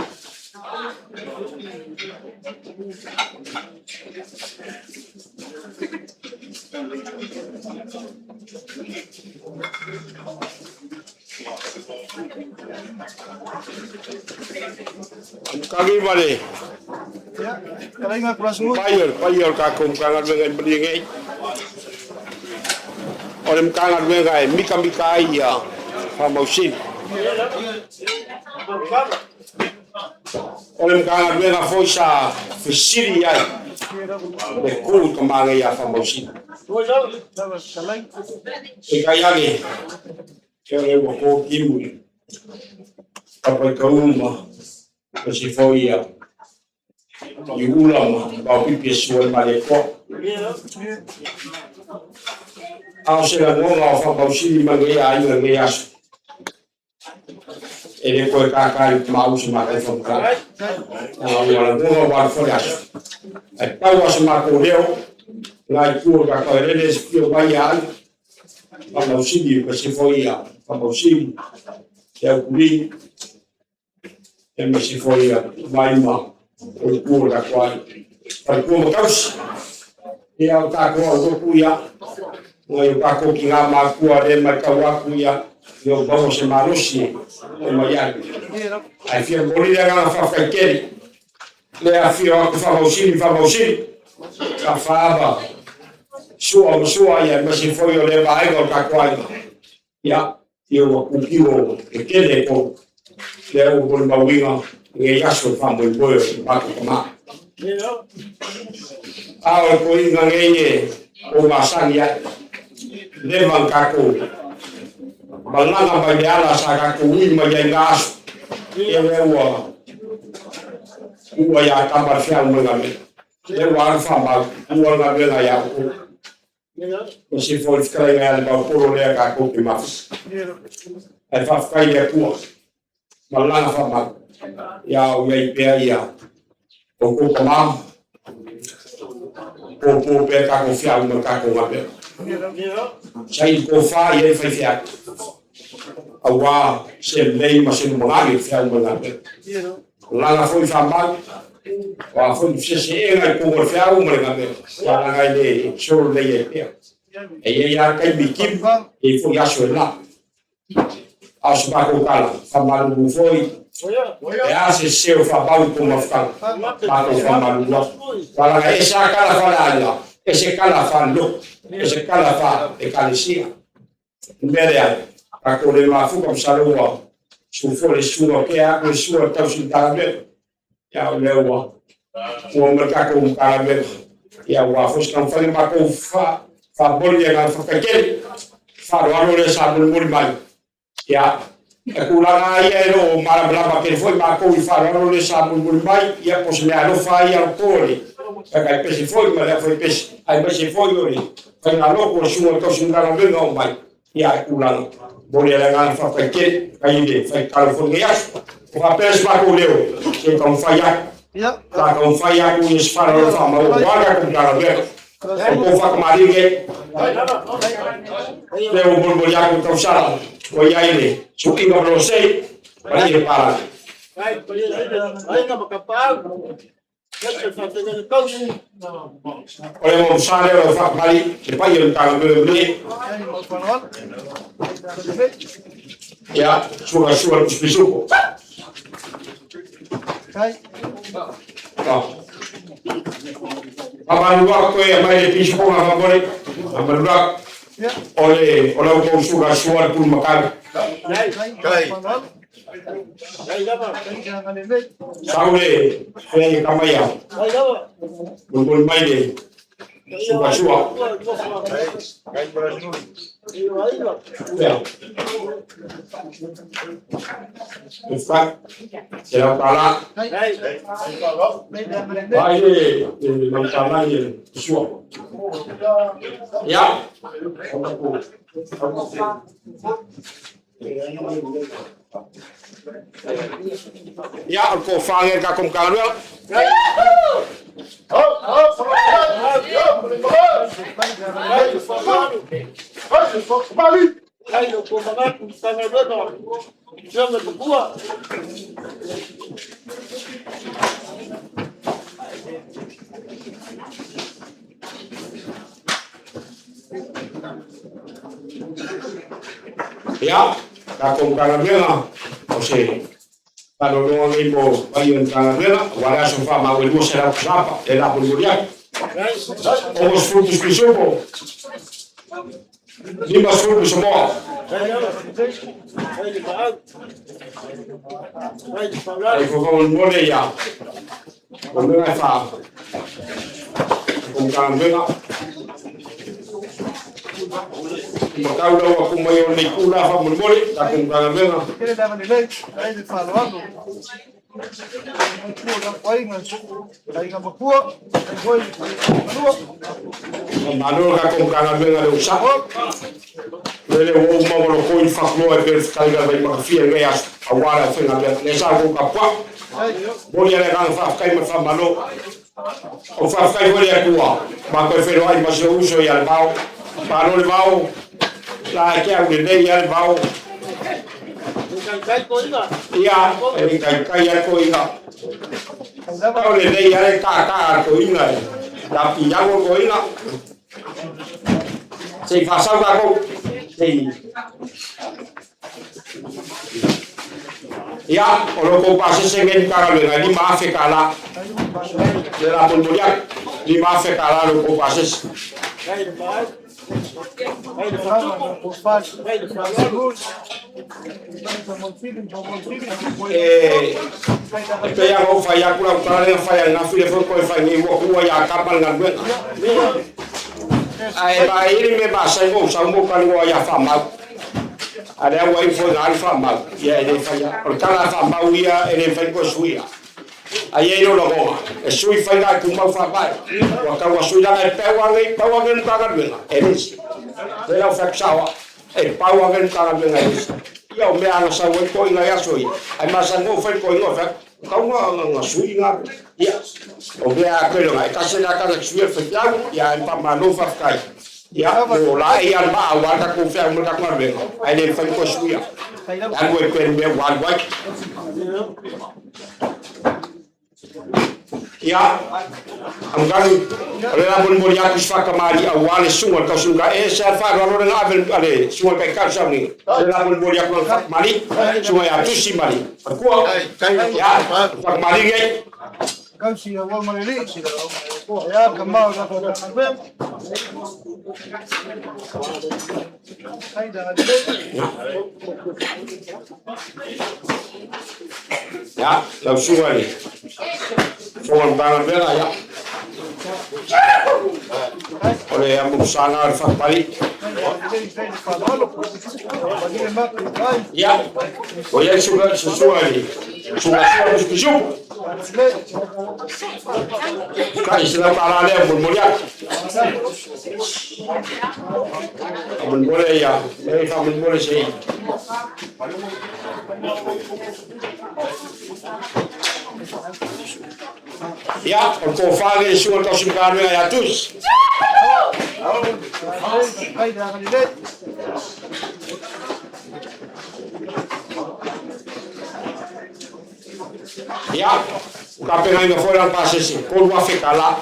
Kagi vale. Ia, talaiga plasui. Pai o ka ko ka galuega i Malielegae. O le Matagaluega e mikamika ai ia faamausili. O le Matagaluega foi sa fesili ai le ku i tamaga ia faamausili. Peitai ane, e o le ua kōtimu i Tapaikauma, ma si foi ia i ula ma vaopipi e sua i Malietoa. A o se lagona o faamausili mai lenei aiga i lenei aso. E le toe kākā i maau se matai whamukara. Nā ua lagona o alu fo le aso. Ai pau a se mākou leo, ngā i tua ka koe rere se pio mai ai, faamausili, ma se foi ia faamausili, te au kuri, e ma se foi ia mai ma o i tua ka koe. Whare kua makausi, e au tākou au toku ia, ngai o tākou ki ngā mākua re mai kau aku ia, i o maua se malosi e mai ai. Ai fia moli le agaga faafetai tele, le afio aku faamausili faamausili, ka whaaba, sua ma sua ia, ma se foi o le vaega o tākou aiga. Ia, ia ua kukiwo e tele ko, le au ko le mauiga, ngai aso e whamoemoe o te mātou tama. A o ko inga ngei e o masangi ai, le mang kākou, malaga mai le ala sa kākou ui mai ai ngā aso. Ia lea ua ua ia tama le feau mai galuega. Lea ua alu faamau, ua le galuega ia outou. Ma se foi le fetalaiga ia le maupolo lea kākou te mafuta. Ae faafetai i le Atua, malaga faamau, ia o i ai pea ia outou tama, pōpō pea tākou feau ma le tākou galuega. Saili tofa i ai faifeau, auā se lelei ma se lumanai o le feau ma le galuega. Laga foi faamau, o a foi feseseega i totonu o le feau ma le galuega, ia laga e le solo lelei ai pea. E i ai lava taimi timu, e i ai foi aso e la. A o se matou tala, faamalulu foi, e a se sese o faamau i tou mafutaga, matou faamalulu atu. Aua laga e ese lava tala faaleaiga, ese tala faalelotu, ese tala faale-ekalesia. O le mea lea, tatou le mafuta masalo ua susu foi le susuga o Tea atu le susuga o le tausi Matagaluega. Ia o lea ua ua ma le tatou Matagaluega. Ia ua foi se taumafaiga matou faamoli le agaga faafetai tele. Faaaloalo lea sa molimoli mai. Ia, e tulaga lava ia e le o malamalama tele foi matou i faaaloalo lea sa molimoli mai, ia po o se mea alofa lava ia o to le faitaipese foi ma le aufaipese, aemaise foi o le faigalotu o le susuga o le tausi Matagaluega o mai, ia e tulaga. Mo le agaga faafetai tele kai le faitalo foi lenei aso. O faapea se matou leo se i taumafai atu. Sa taumafai atu i se faaaloalo faamau aua le tatou Matagaluega. O tou faatamalii nei, lea ua molimoli atu i tausala ua i ai le suiga o Losei ma le Palagi. O le amoamasa lea o lau faatamalii le paia o le Matagaluega nei. Ia, suaga sua le pisupisupo. Faamalu atu e mai le pisupoga faamole. Faamalu atu. O le o lau tou suaga sua le pulumakau. Sau le fea kamaia. Molimoli mai le suaga sua. Ia. Fa. Se lau tala. Vai le lau tala i le sua. Ia. Ia, o le tofa lea tatou Matagaluega. Ia, tatou Matagaluega, o se malologa nei mo paia o le Matagaluega, aua le aso faamau e 200 sapa, e la molimoli atu. 60 pisupisupo, 50 pisamoa. Ai faamolemole ia. O mea e fa. O Matagaluega. Matau lau aku mai o nei kula faamolemole, tatou Matagaluega. Malo le tatou Matagaluega le usa. Lele ua uma ma loko i fatuloa e pei fetaliga vai makafia i lenei aso aua le aufaigaluega. Lea sa outou tapuai. Momoli le agaga faafetai ma le faamalo. O faafetai foi le Atua ma toe feiloai ma si ou uso ia Levao. Malo Levao, la e te aulelei lava Levao. Ia, e taitai ai toeaiina. Tau lelei lava le tata a le toeaina e lapiau le toeaina. Se i faasau tatou. Se i Ia, o lo outou pasese nei Matagaluega e $5,000. Le la molimoli atu, $5,000 lo outou pasese. E pei lava ona ou fai atu lau tala lea na fai ananafi, lea foi na toe fai nei, ua tuua ia Kama le galuega. Ae vaai le mea masani ona ou sau ma ou talanoa ia Faamau. A o lea ua iu foi ina alu Faamau, ia e le fai lava. O le tala a Faamau ia e le mafai ona toe suia. Ae i ai lou lagona, e sui faiga e tumau faavae. Ua tau ua sui leaga e pau lava lenei, pau lava lenei Matagaluega, e le isi. Lea la ua fai atu sao au, e pau lava lenei Matagaluega e le isi. Ia o mea na sau ai toeaiina i aso ia, ae masani foi ona fai le toeaina o fai atu, ua tatau ona sui galuega. Ia, o mea lava toeaiina, e tasi lava le tagata e suia le faifeau, ia ae faamalo faafetai. Ia, mo laei lava le maa aua le tatou feau ma le tatou galuega, ae le mafai ona toe suia. E alu ai pea i le mea ua alu ai. Ia, Amugalu, o le a molimoli atu i se faatamalii aua le susuga i le tausiga e ese lava le faaaloalo lea na ave a le susuga i le Taitai o le sauniga. O le a molimoli atu lana faatamalii, susuga ia Tusi ma le faletua. Ia, faatamalii nei. Ia, lau susuga i le Fofoga o le Matagaluega, ia, o le amomusaga o le faapalii. Ia, ua i ai le susuga i le Suga sua pisupisu. Kai se lau kala lea molimoli atu. Faamolemole ia, e faamolemole se i. Ia, o le tofa le susuga i le tausi Matagaluega ia Tusi. Ia, ua tapenaina foi lana pasese, $3,000.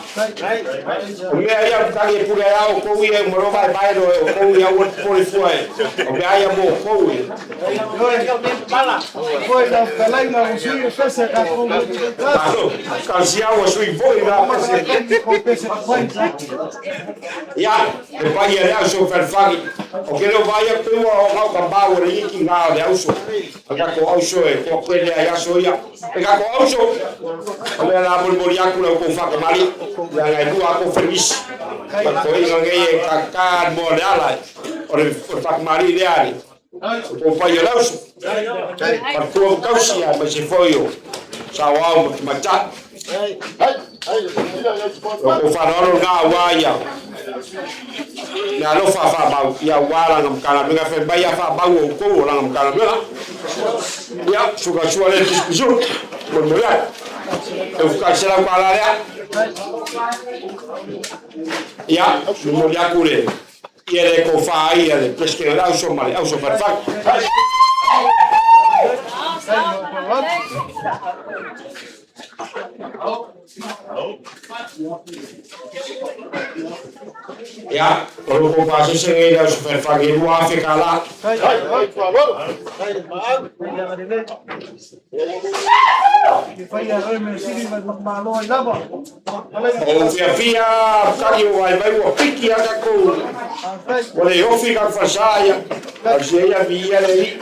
O mea ia tali e pule ai a outou ia e uma loa vaevae loa e outou ia, aua le popole fua e, o mea ia mo outou e. Malo, talosia ua sui foi la pese. Ia, le paia le auso falefagi. O ke leo vai atu ua o ngau ka mau o le iki ngā o le auso. A kako auso e koa koe lea i aso ia. E kako auso, o lea la molimoli atu le outou whakamali, le ngai lua ako whenisi. Ma ko inga ngei e kakaan mo le ala, o le whakamali lea ni. O kou pai o le auso. Matua mkausi a mai se foi o sao au ma te matai. O kou whanau ngā wā ia. Me alofa whamau ia wā langa mkana menga whai mai a whamau o kou o langa mkana menga. Ia, suka sua le pisupisu. Mo mo lea. E uka se lau kala lea. Ia, mo mo aku le. Ia le ko wha ia le preske le auso ma le auso wharewhai. Ia, o lo ko pasese ngai le auso wharewhai e 2,000 kala. O fia fia kari o vai vai ua piki a kakou. O le ofi ka whasaia. Au sia ia vi ia le i.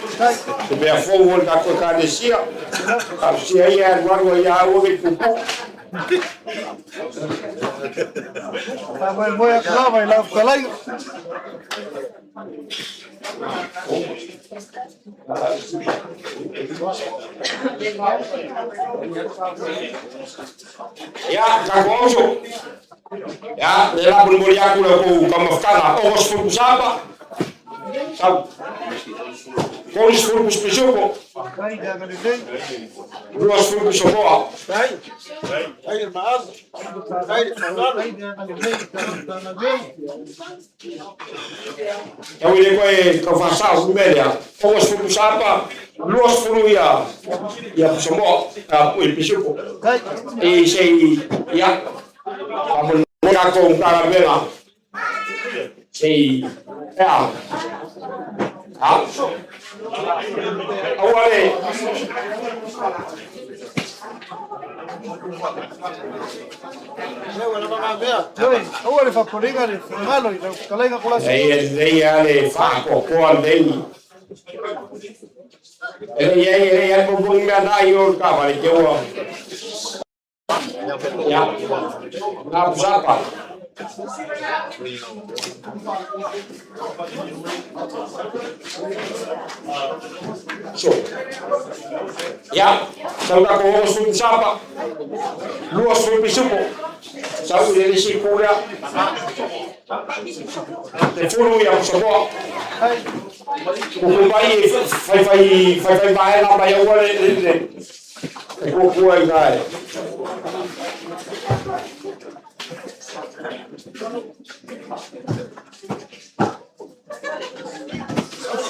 Te mea fou o le kako kanesia. Au sia ia aru aru ia au ke pupu. Ia, kako auso. Ia, le la molimoli aku le kou kamafutanga. Ogo sefulu pusapa. Sau. 30 pisupisupo. 20 pisopoa. Tau i le koe kau whasao kumelea. Ogo sefulu pusapa. 20 ia ia pisomoa. Ui pisupo. E sei ia. Whamolimoli kako ngara mela. Sei ea. Ha? Aua le. Nei nei a le whakokoa nei. E nei e nei a mo mea nai o ka wale ke ua. Ia. Ngā pusapa. So. Ia, sau ka ko o sapa. 20 pisupo. Sau i le si kura. Te fulu ia pusapoa. Ko mai e whai whai whai whai mai ngā mai aua le le le. E kua i ngā e.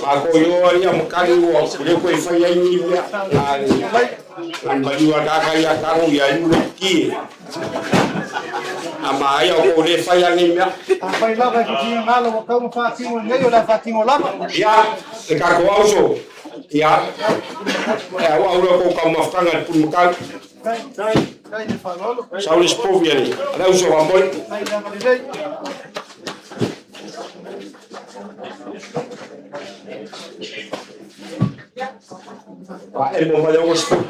Ma ko yo ia makari ua le koe whai ai ni mea. Ngā mali ua kaka ia kangu ia iu le ki. A ma ia o ko le whai ai ni mea. Ia, le kako auso. Ia, e au au ko ka mafutanga le pulu makau. Sau le spovi ale. Ale auso wa moi. Pa e mo mai o spovi.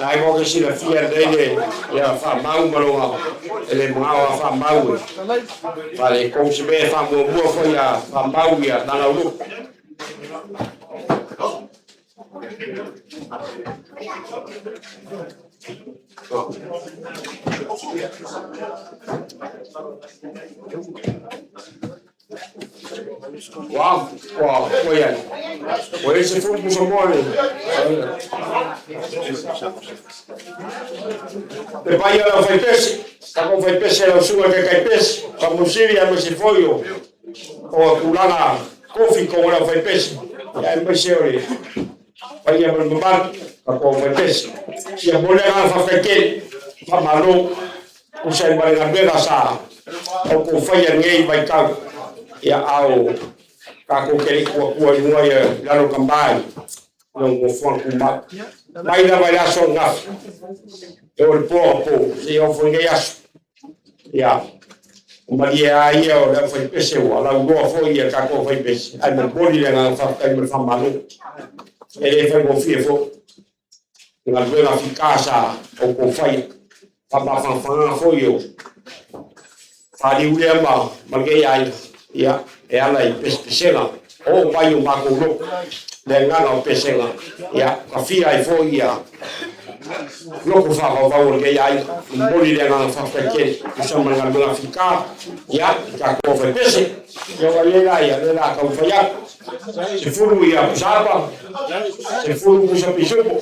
Ai mo ke sila fia nei le ia wha mau malonga. E le magao a faamau e faaletonu se mea e faamuamua foi a faamau ia lagauluku. Ua ua ua ia. Ua ese fu pusa moa le. Te pai ala fai pese. Ka ko fai pese lau suga ke kai pese. Ka musiri a mese foi o. O tulaga kofi ko lau fai pese. Ia e mese o le. Pai ia mal mamalu. Ka ko fai pese. Ia mole nga whawhakele. Whamalo. Usa i mare galuega sa. O ko whaia ngei vai kau. Ia ao. Ka ko kere kua kua i mua ia lalo ka mai. No mo fuan ku mau. Mai lava i le aso ngafi. E o le poa po. Se o foi nei aso. Ia. O malie a ia o le fai pese ua. Lau loa foi ia ka ko fai pese. Ai mo boli le ngā whawhai mo le whamalo. E le fai mo fie fo. Ngā luega whika sa o ko whai. Whamawhawhanga foi o. Whari ule ma malgei ai. Ia. E ala i pesega. O mai o mako loko. Le ngana o pesega. Ia. Ka fia ai foi ia. Loko whakawau o le ai. Mboli le ngana whakakere. Usa ma ngā luega whika. Ia. Ka ko whai pese. Ia wa le la ia. Le la ka uwhai aku. Se furu ia pusapa. Se furu pusa pisupo.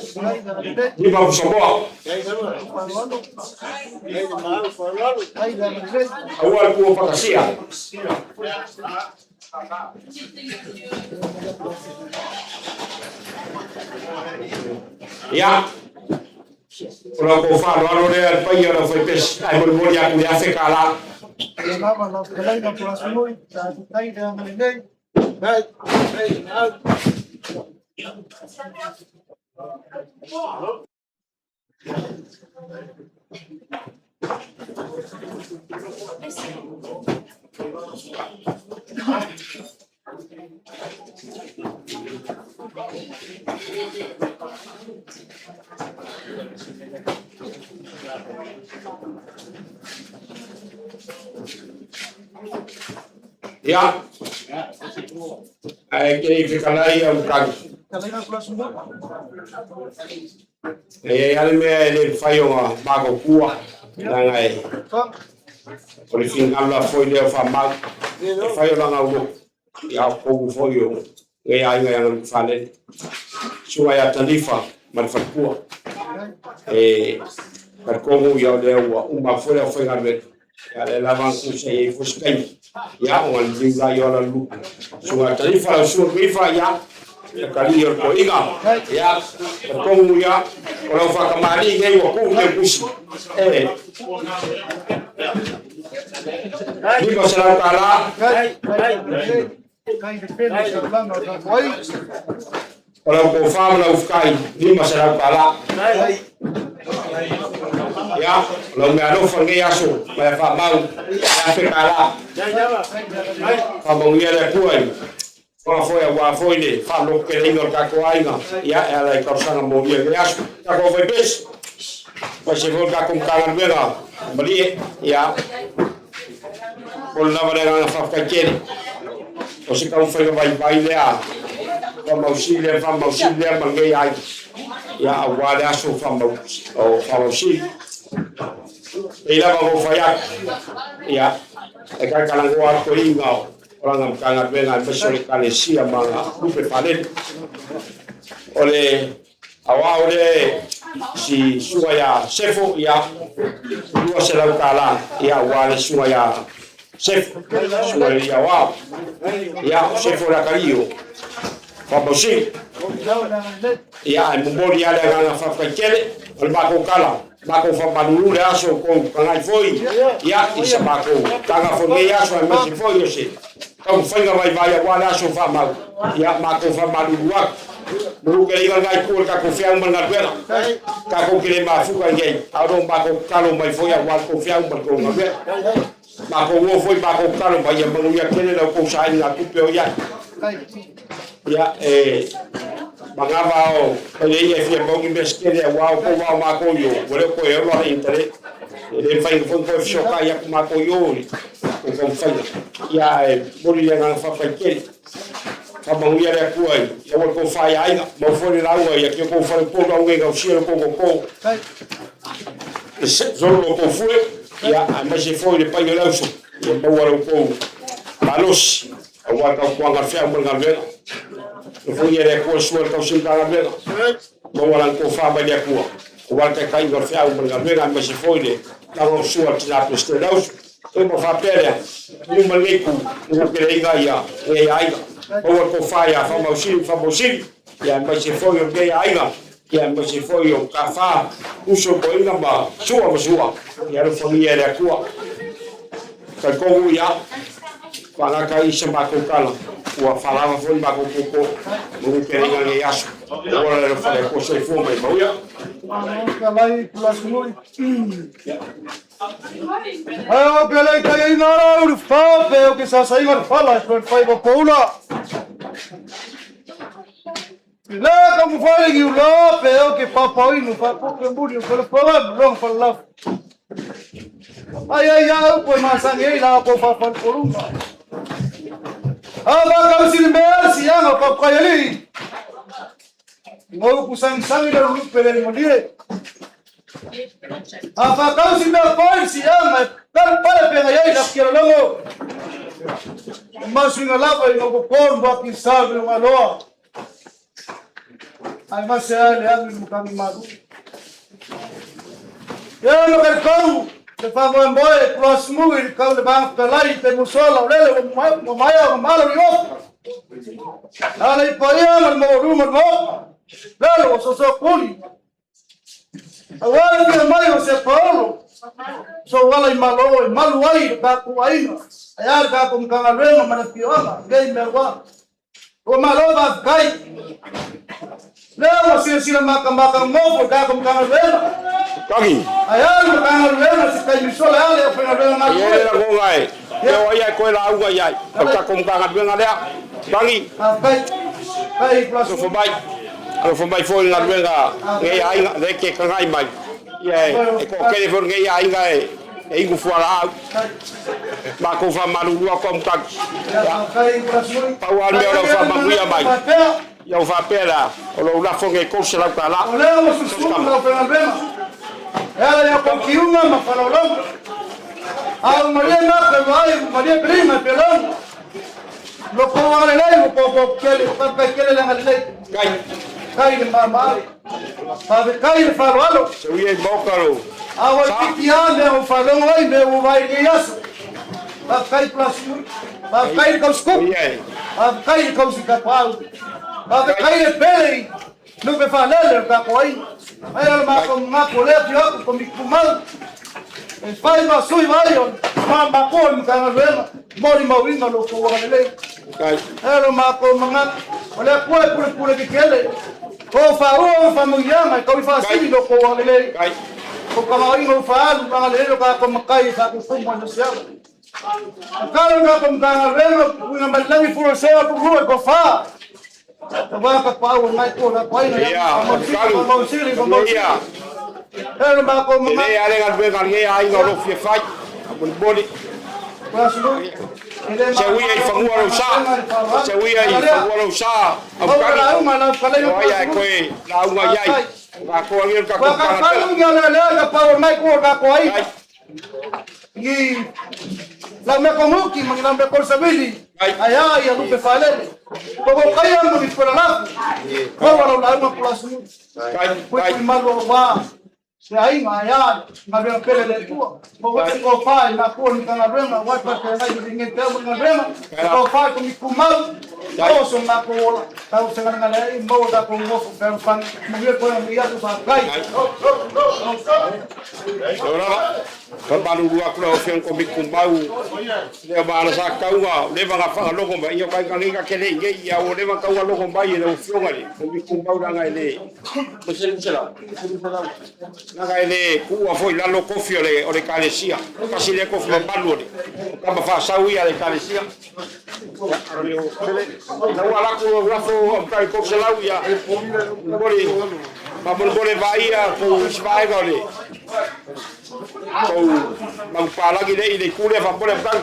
Lima pusa moa. Aua le kua pakasia. Ia. O lau kou whaaloalo lea le paia o lau whaipesi. Ai molimoli aku le afe ka la. Ia. Ai ke i whikalai au kagi. E ai ale mea e le whai o ngā mako kua. Nanga e. O le whingala foi leo wha mau. E whai o langa ulo. Ia o kogu foi o. Ngai ai ngai anga whalele. Sunga ia tanifa ma le whalikua. E karkongu ia o lea ua uma foi leo whai ngā Ia le lava ku se i foskai. Ia o ngā liu la i ola lu. Sunga tanifa lau sunga kuifa ia. Ia kali o ko iga. Ia karkongu ia. O lau whakamari ngei wa ku te kusi. E. Lima se lau kala. O lau ko wha lau whakai. Lima se lau kala. Ia, lau mea alofa ngei aso, mai wha mau, ia fe kala. Wha ia le kua i. Wha foi a wā foi le, wha loko ke le inga o le kako ainga. Ia, e ala i kausanga mō ia ngei aso. Kako whai pesi. Whai se foi kako mkanga nuega. Malie, ia. O le lava le nganga whawhai kere. O se kau whai vai vai lea. Wha mau si lea, wha mau si lea, ma ngei ai. Ia, a wā le aso wha mau, o wha mau si. E lava mo whai aku. Ia, e kai kalangoa ako i ngā o. O langa mkanga nuega, e maso le kalesia ma ngā lupe whalele. O le awao le si sunga ia sefo, ia, lua se lau kala, ia, wā le sunga ia sefo, sunga ia wao. Ia, sefo la kalio. Whamausi. Ia, e momoli ale nganga whawhai kele, o le mako kala. Mako whamalulu le aso ko kangai foi. Ia, i sa mako tanga fo nei aso e masi foi o se. Kau whainga vai vai a wā le aso whamau. Ia, mako whamalulu aku. Muru ke inga ngai kua ka ko whiau ma ngā ruera. Ka ko kere mafuka ngei. Aro mako kalo mai foi a wā ko whiau ma ko ngā ruera. Mako ua foi mako kalo mai ia mangu ia kere lau kou saini ngā kupe o ia. Ia, e mangava o, pele ia fia maungi mea skele a wao ko wao mako yo. Wale ko e olo le internet. E le mafai ona foi ona toe fesoatai atu matou i o i le taumafaiga. Ia ae momoli le agaga faafetai tele. Faamanuia le Atua i aua le tofa i aiga, maua foi le lauga i ati o tou faleupolu aua ne i gausia lo tou toto. E solo lo tou fue, ia aemaise foi le paia o le auso, ia maua lo outou malosi aua le tautuaga o le feau ma le galuega. Alofagia e le Atua le sua i le tausi o le Matagaluega, maua lana tofa mai le Atua aua le taitaiga o le feau ma le galuega aemaise foi le lagolagosua a le tina Peresetene o le Auso. Ia ma faapea lea, liliu mai lenei itu, nonofo ia lenei aiga. Maua le tofa ia Faamausili ma Faamausili, ia aemaise foi o lenei aiga, ia aemaise foi o Tafa, uso, toeaina ma Sua ma Sua, ia alofagia e le Atua. Talitonu ia, faagata ai sa matou tala, ua faalava foi le matou toto, manu tele lenei aso. Ua le alofa le Atua, soifua ma ia manuia. Fetalai Tulasumui. Ai o ke lei tai ina ala uru fa pe o ke sa sa inga fala e fai mo poula. Le ka mo fai ngi ula pe o ke papa inu fa po ke muri o ke le fala long fa la. Ai ai au po ma sa ngi la ko fa fa polunga. A ba ka si me si anga pa pa yali. Ngau ku sang sang le ru pe le mo A fa kau si mea pai si anga kar pale pe ngai la kia longo. Masu inga lava i ngau kon wa ki sa me nga loa. Ai ma se ale anu mo kami maru. Ya no kar kau le fa mo moe plus mu i kau le bang pelai te musola lele mo mai o malo i o. Ala i paia mo mo ru mo mo. Lele o so so kuli. Aua le mai o se Paulo. So wala i malo i malu ai le ka ku aina. Ai a ka ku mkanga lwenga mana pioanga. Ngei me wa. O malo va kai. Leo o sila maka maka ngofo ka ku mkanga lwenga. Kagi. Ai a le mkanga lwenga se kai misola ale o whenga lwenga ngā Ie la ngonga e. Te o ai koe la auga iai. O ta ko mkanga lwenga lea. Kagi. Kai. Kai plus. Alofa mai. Alofa mai foi ngā lwenga ngei aiga le ke kangai mai. Ia e ko kele foi ngei aiga e e ingu fuala au. Ma ko fa malulua ko mkagi. Pau al mea o lau whamanuia mai. Ia o whapea la, o lau lafo ngei kou se lau ka la. O lea o susumu lau whenga lwenga. E ala ia ko kiunga ma whalaulonga. A o Maria ngā pe vai, o Maria Prima pe longa. Lo ko wanga lei, o ko ko kele, ko kai kele le ngalei. Kai. Kai le mama. Fa ve kai le falo alo. Se ui e moka lo. A o piti a me o falongo ai me o vai ni aso. Fa kai plus. Fa kai kau scoop. Fa kai kau sika pau. Fa kai le pele. No pe fa lele ka ko ai. Ai ala ma ko ma ko le pio ko mi kumau. E fai ma sui vai o ma ma ko mi ka ngalo mori ma winga lo ko wa le. Kai. Ero ma ko manga o le pule pule pule ke kele. O fa o fa mo ya mai ko fa si lo ko wa le. Kai. Ko ka ma ingo fa lu ma le lo ka ko makai fa ko fu mo no sia. Ka lo ka ko ka ngalo winga ma langi fu se o ru ko fa. Te wa ka pa o mai ko la ko ina Ia, mo si mo si mo si. Ia. Ero ma ko E manga le ale ngā lwenga ngei aiga o lo fia fai. A moli moli. Se ui ai whangua lau sa. Se ui ai whangua lau sa. Au kagi. O ai ai koe la unga iai. Ngā koa ngi ka ko Wa ka kanga pa pela. ngi le le ka pa o mai ko ka ko ai. Kai. Ngi la me ko muki mangi la me ko sabili. Kai. Ai ai a lupe falele. Ko ko kai am ni fora la. Ko wa la ma kula su. Kai. Ko Kai. ko malu wa. Se ai ma ya ma be pele le tua. Ko ko ko fa na ko ni kana rema wa pa ke ngai ni ngi te mo ni rema. Ko fa ko mi kumau. Ko so ma ko ola. Ta o se ngana le mo da ko mo pe fan mo ye ko mi ya tu fa kai. Leo lava. Ka malu rua kura o fiang ko mi kumau. Leo ma ana sa kaunga. Leva ngā whanga loko mai. Ia kai ngā ke le ngei ia o leva kaunga loko mai e leo fionga le. Ko mi kumau ranga e le. Ko se se la. Nanga e le kua foi lalo kofi o le o le kalesia. Kasi le kofi mamalu o le. O kama whasau ia le kalesia. Na ua laku o rafo o kai ko se lau ia. Moli. Ma moli moli vai ia ko isi vaega o le. Tou manupapalagi lea i le itu lea faamolemole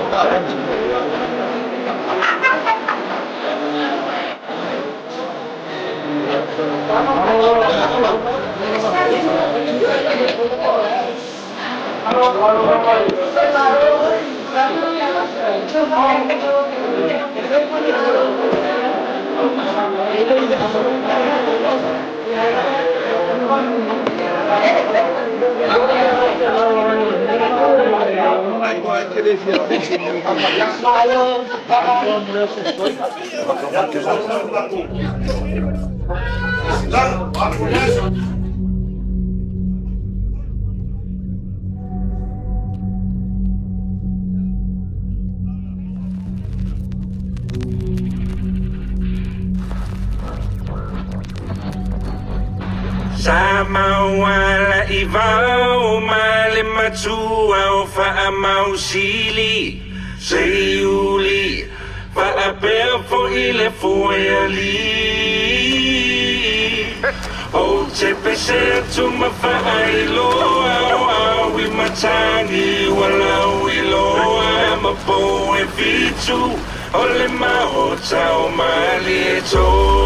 Autagi. Sa mauala i vao ma le matua o faamausili Seiuli faapea foi le foealii Ou te pese atu ma faailoa o au i matagi ua lauiloa ma pou e fitu o le maota o Malietoa.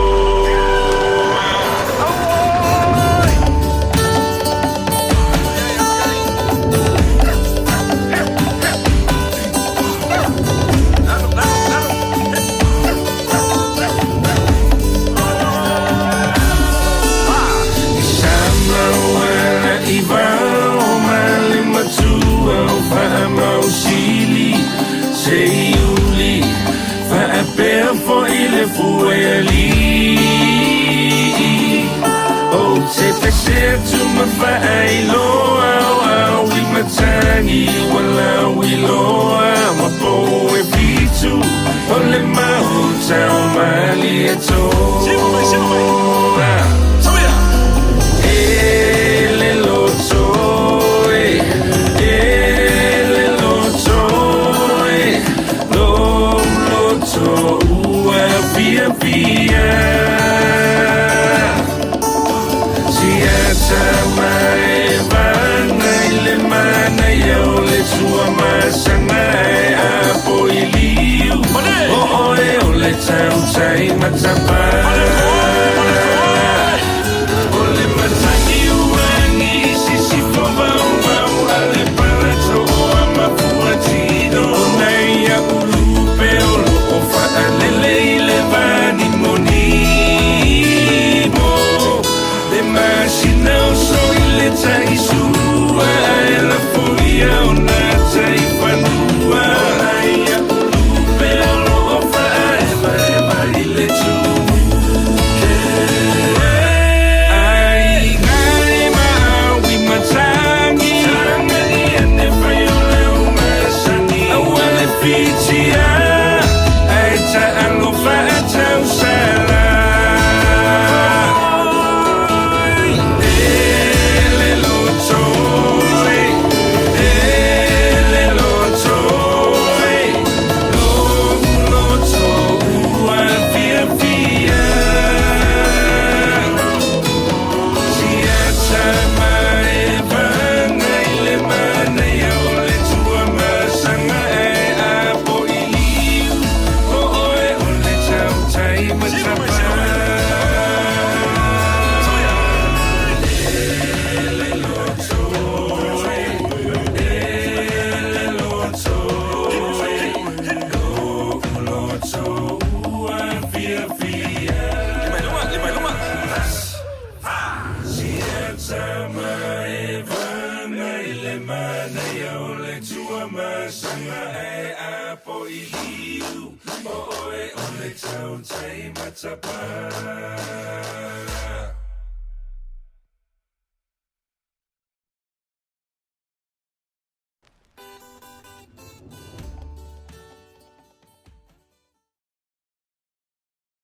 Sa mauala i vao ma le matua o faamausili Seiuli faapea foi le fuealii Ou te pese atu ma faailoa o au i matagi ua lauiloa ma pou e fitu o le maota o Malietoa. E le loto e, e le loto e, lo loto ua fia fia. Siata mai vana i le mana ia o le tua masanga e apo i liu. O oe o le tautai matapa. O le matagi uangi sisifo vaovao a le palato o Amafuatino. Nei a ulupe o loo faalele i le vanimonimo. Le masina o so i le taisua e la foia o nā taifanua. Nei a ulupe o loo faaevaeva i le tuke. Ai ngai ma au i matagi. Tanga ia ne whai o leo masani. Aua le whitia, ai ta alofa a tausala. E le loto e, e le loto e, lo loto ua fia fia. Siata mai vana i le mana ia o le tua masanga e apo i liu. O oe o le tautai matapa. E le loto e, e le loto e, lo loto ua fia fia. Siata mai vana i le mana ia o le tua masanga e apo i liu. O oe o le tautai matapa.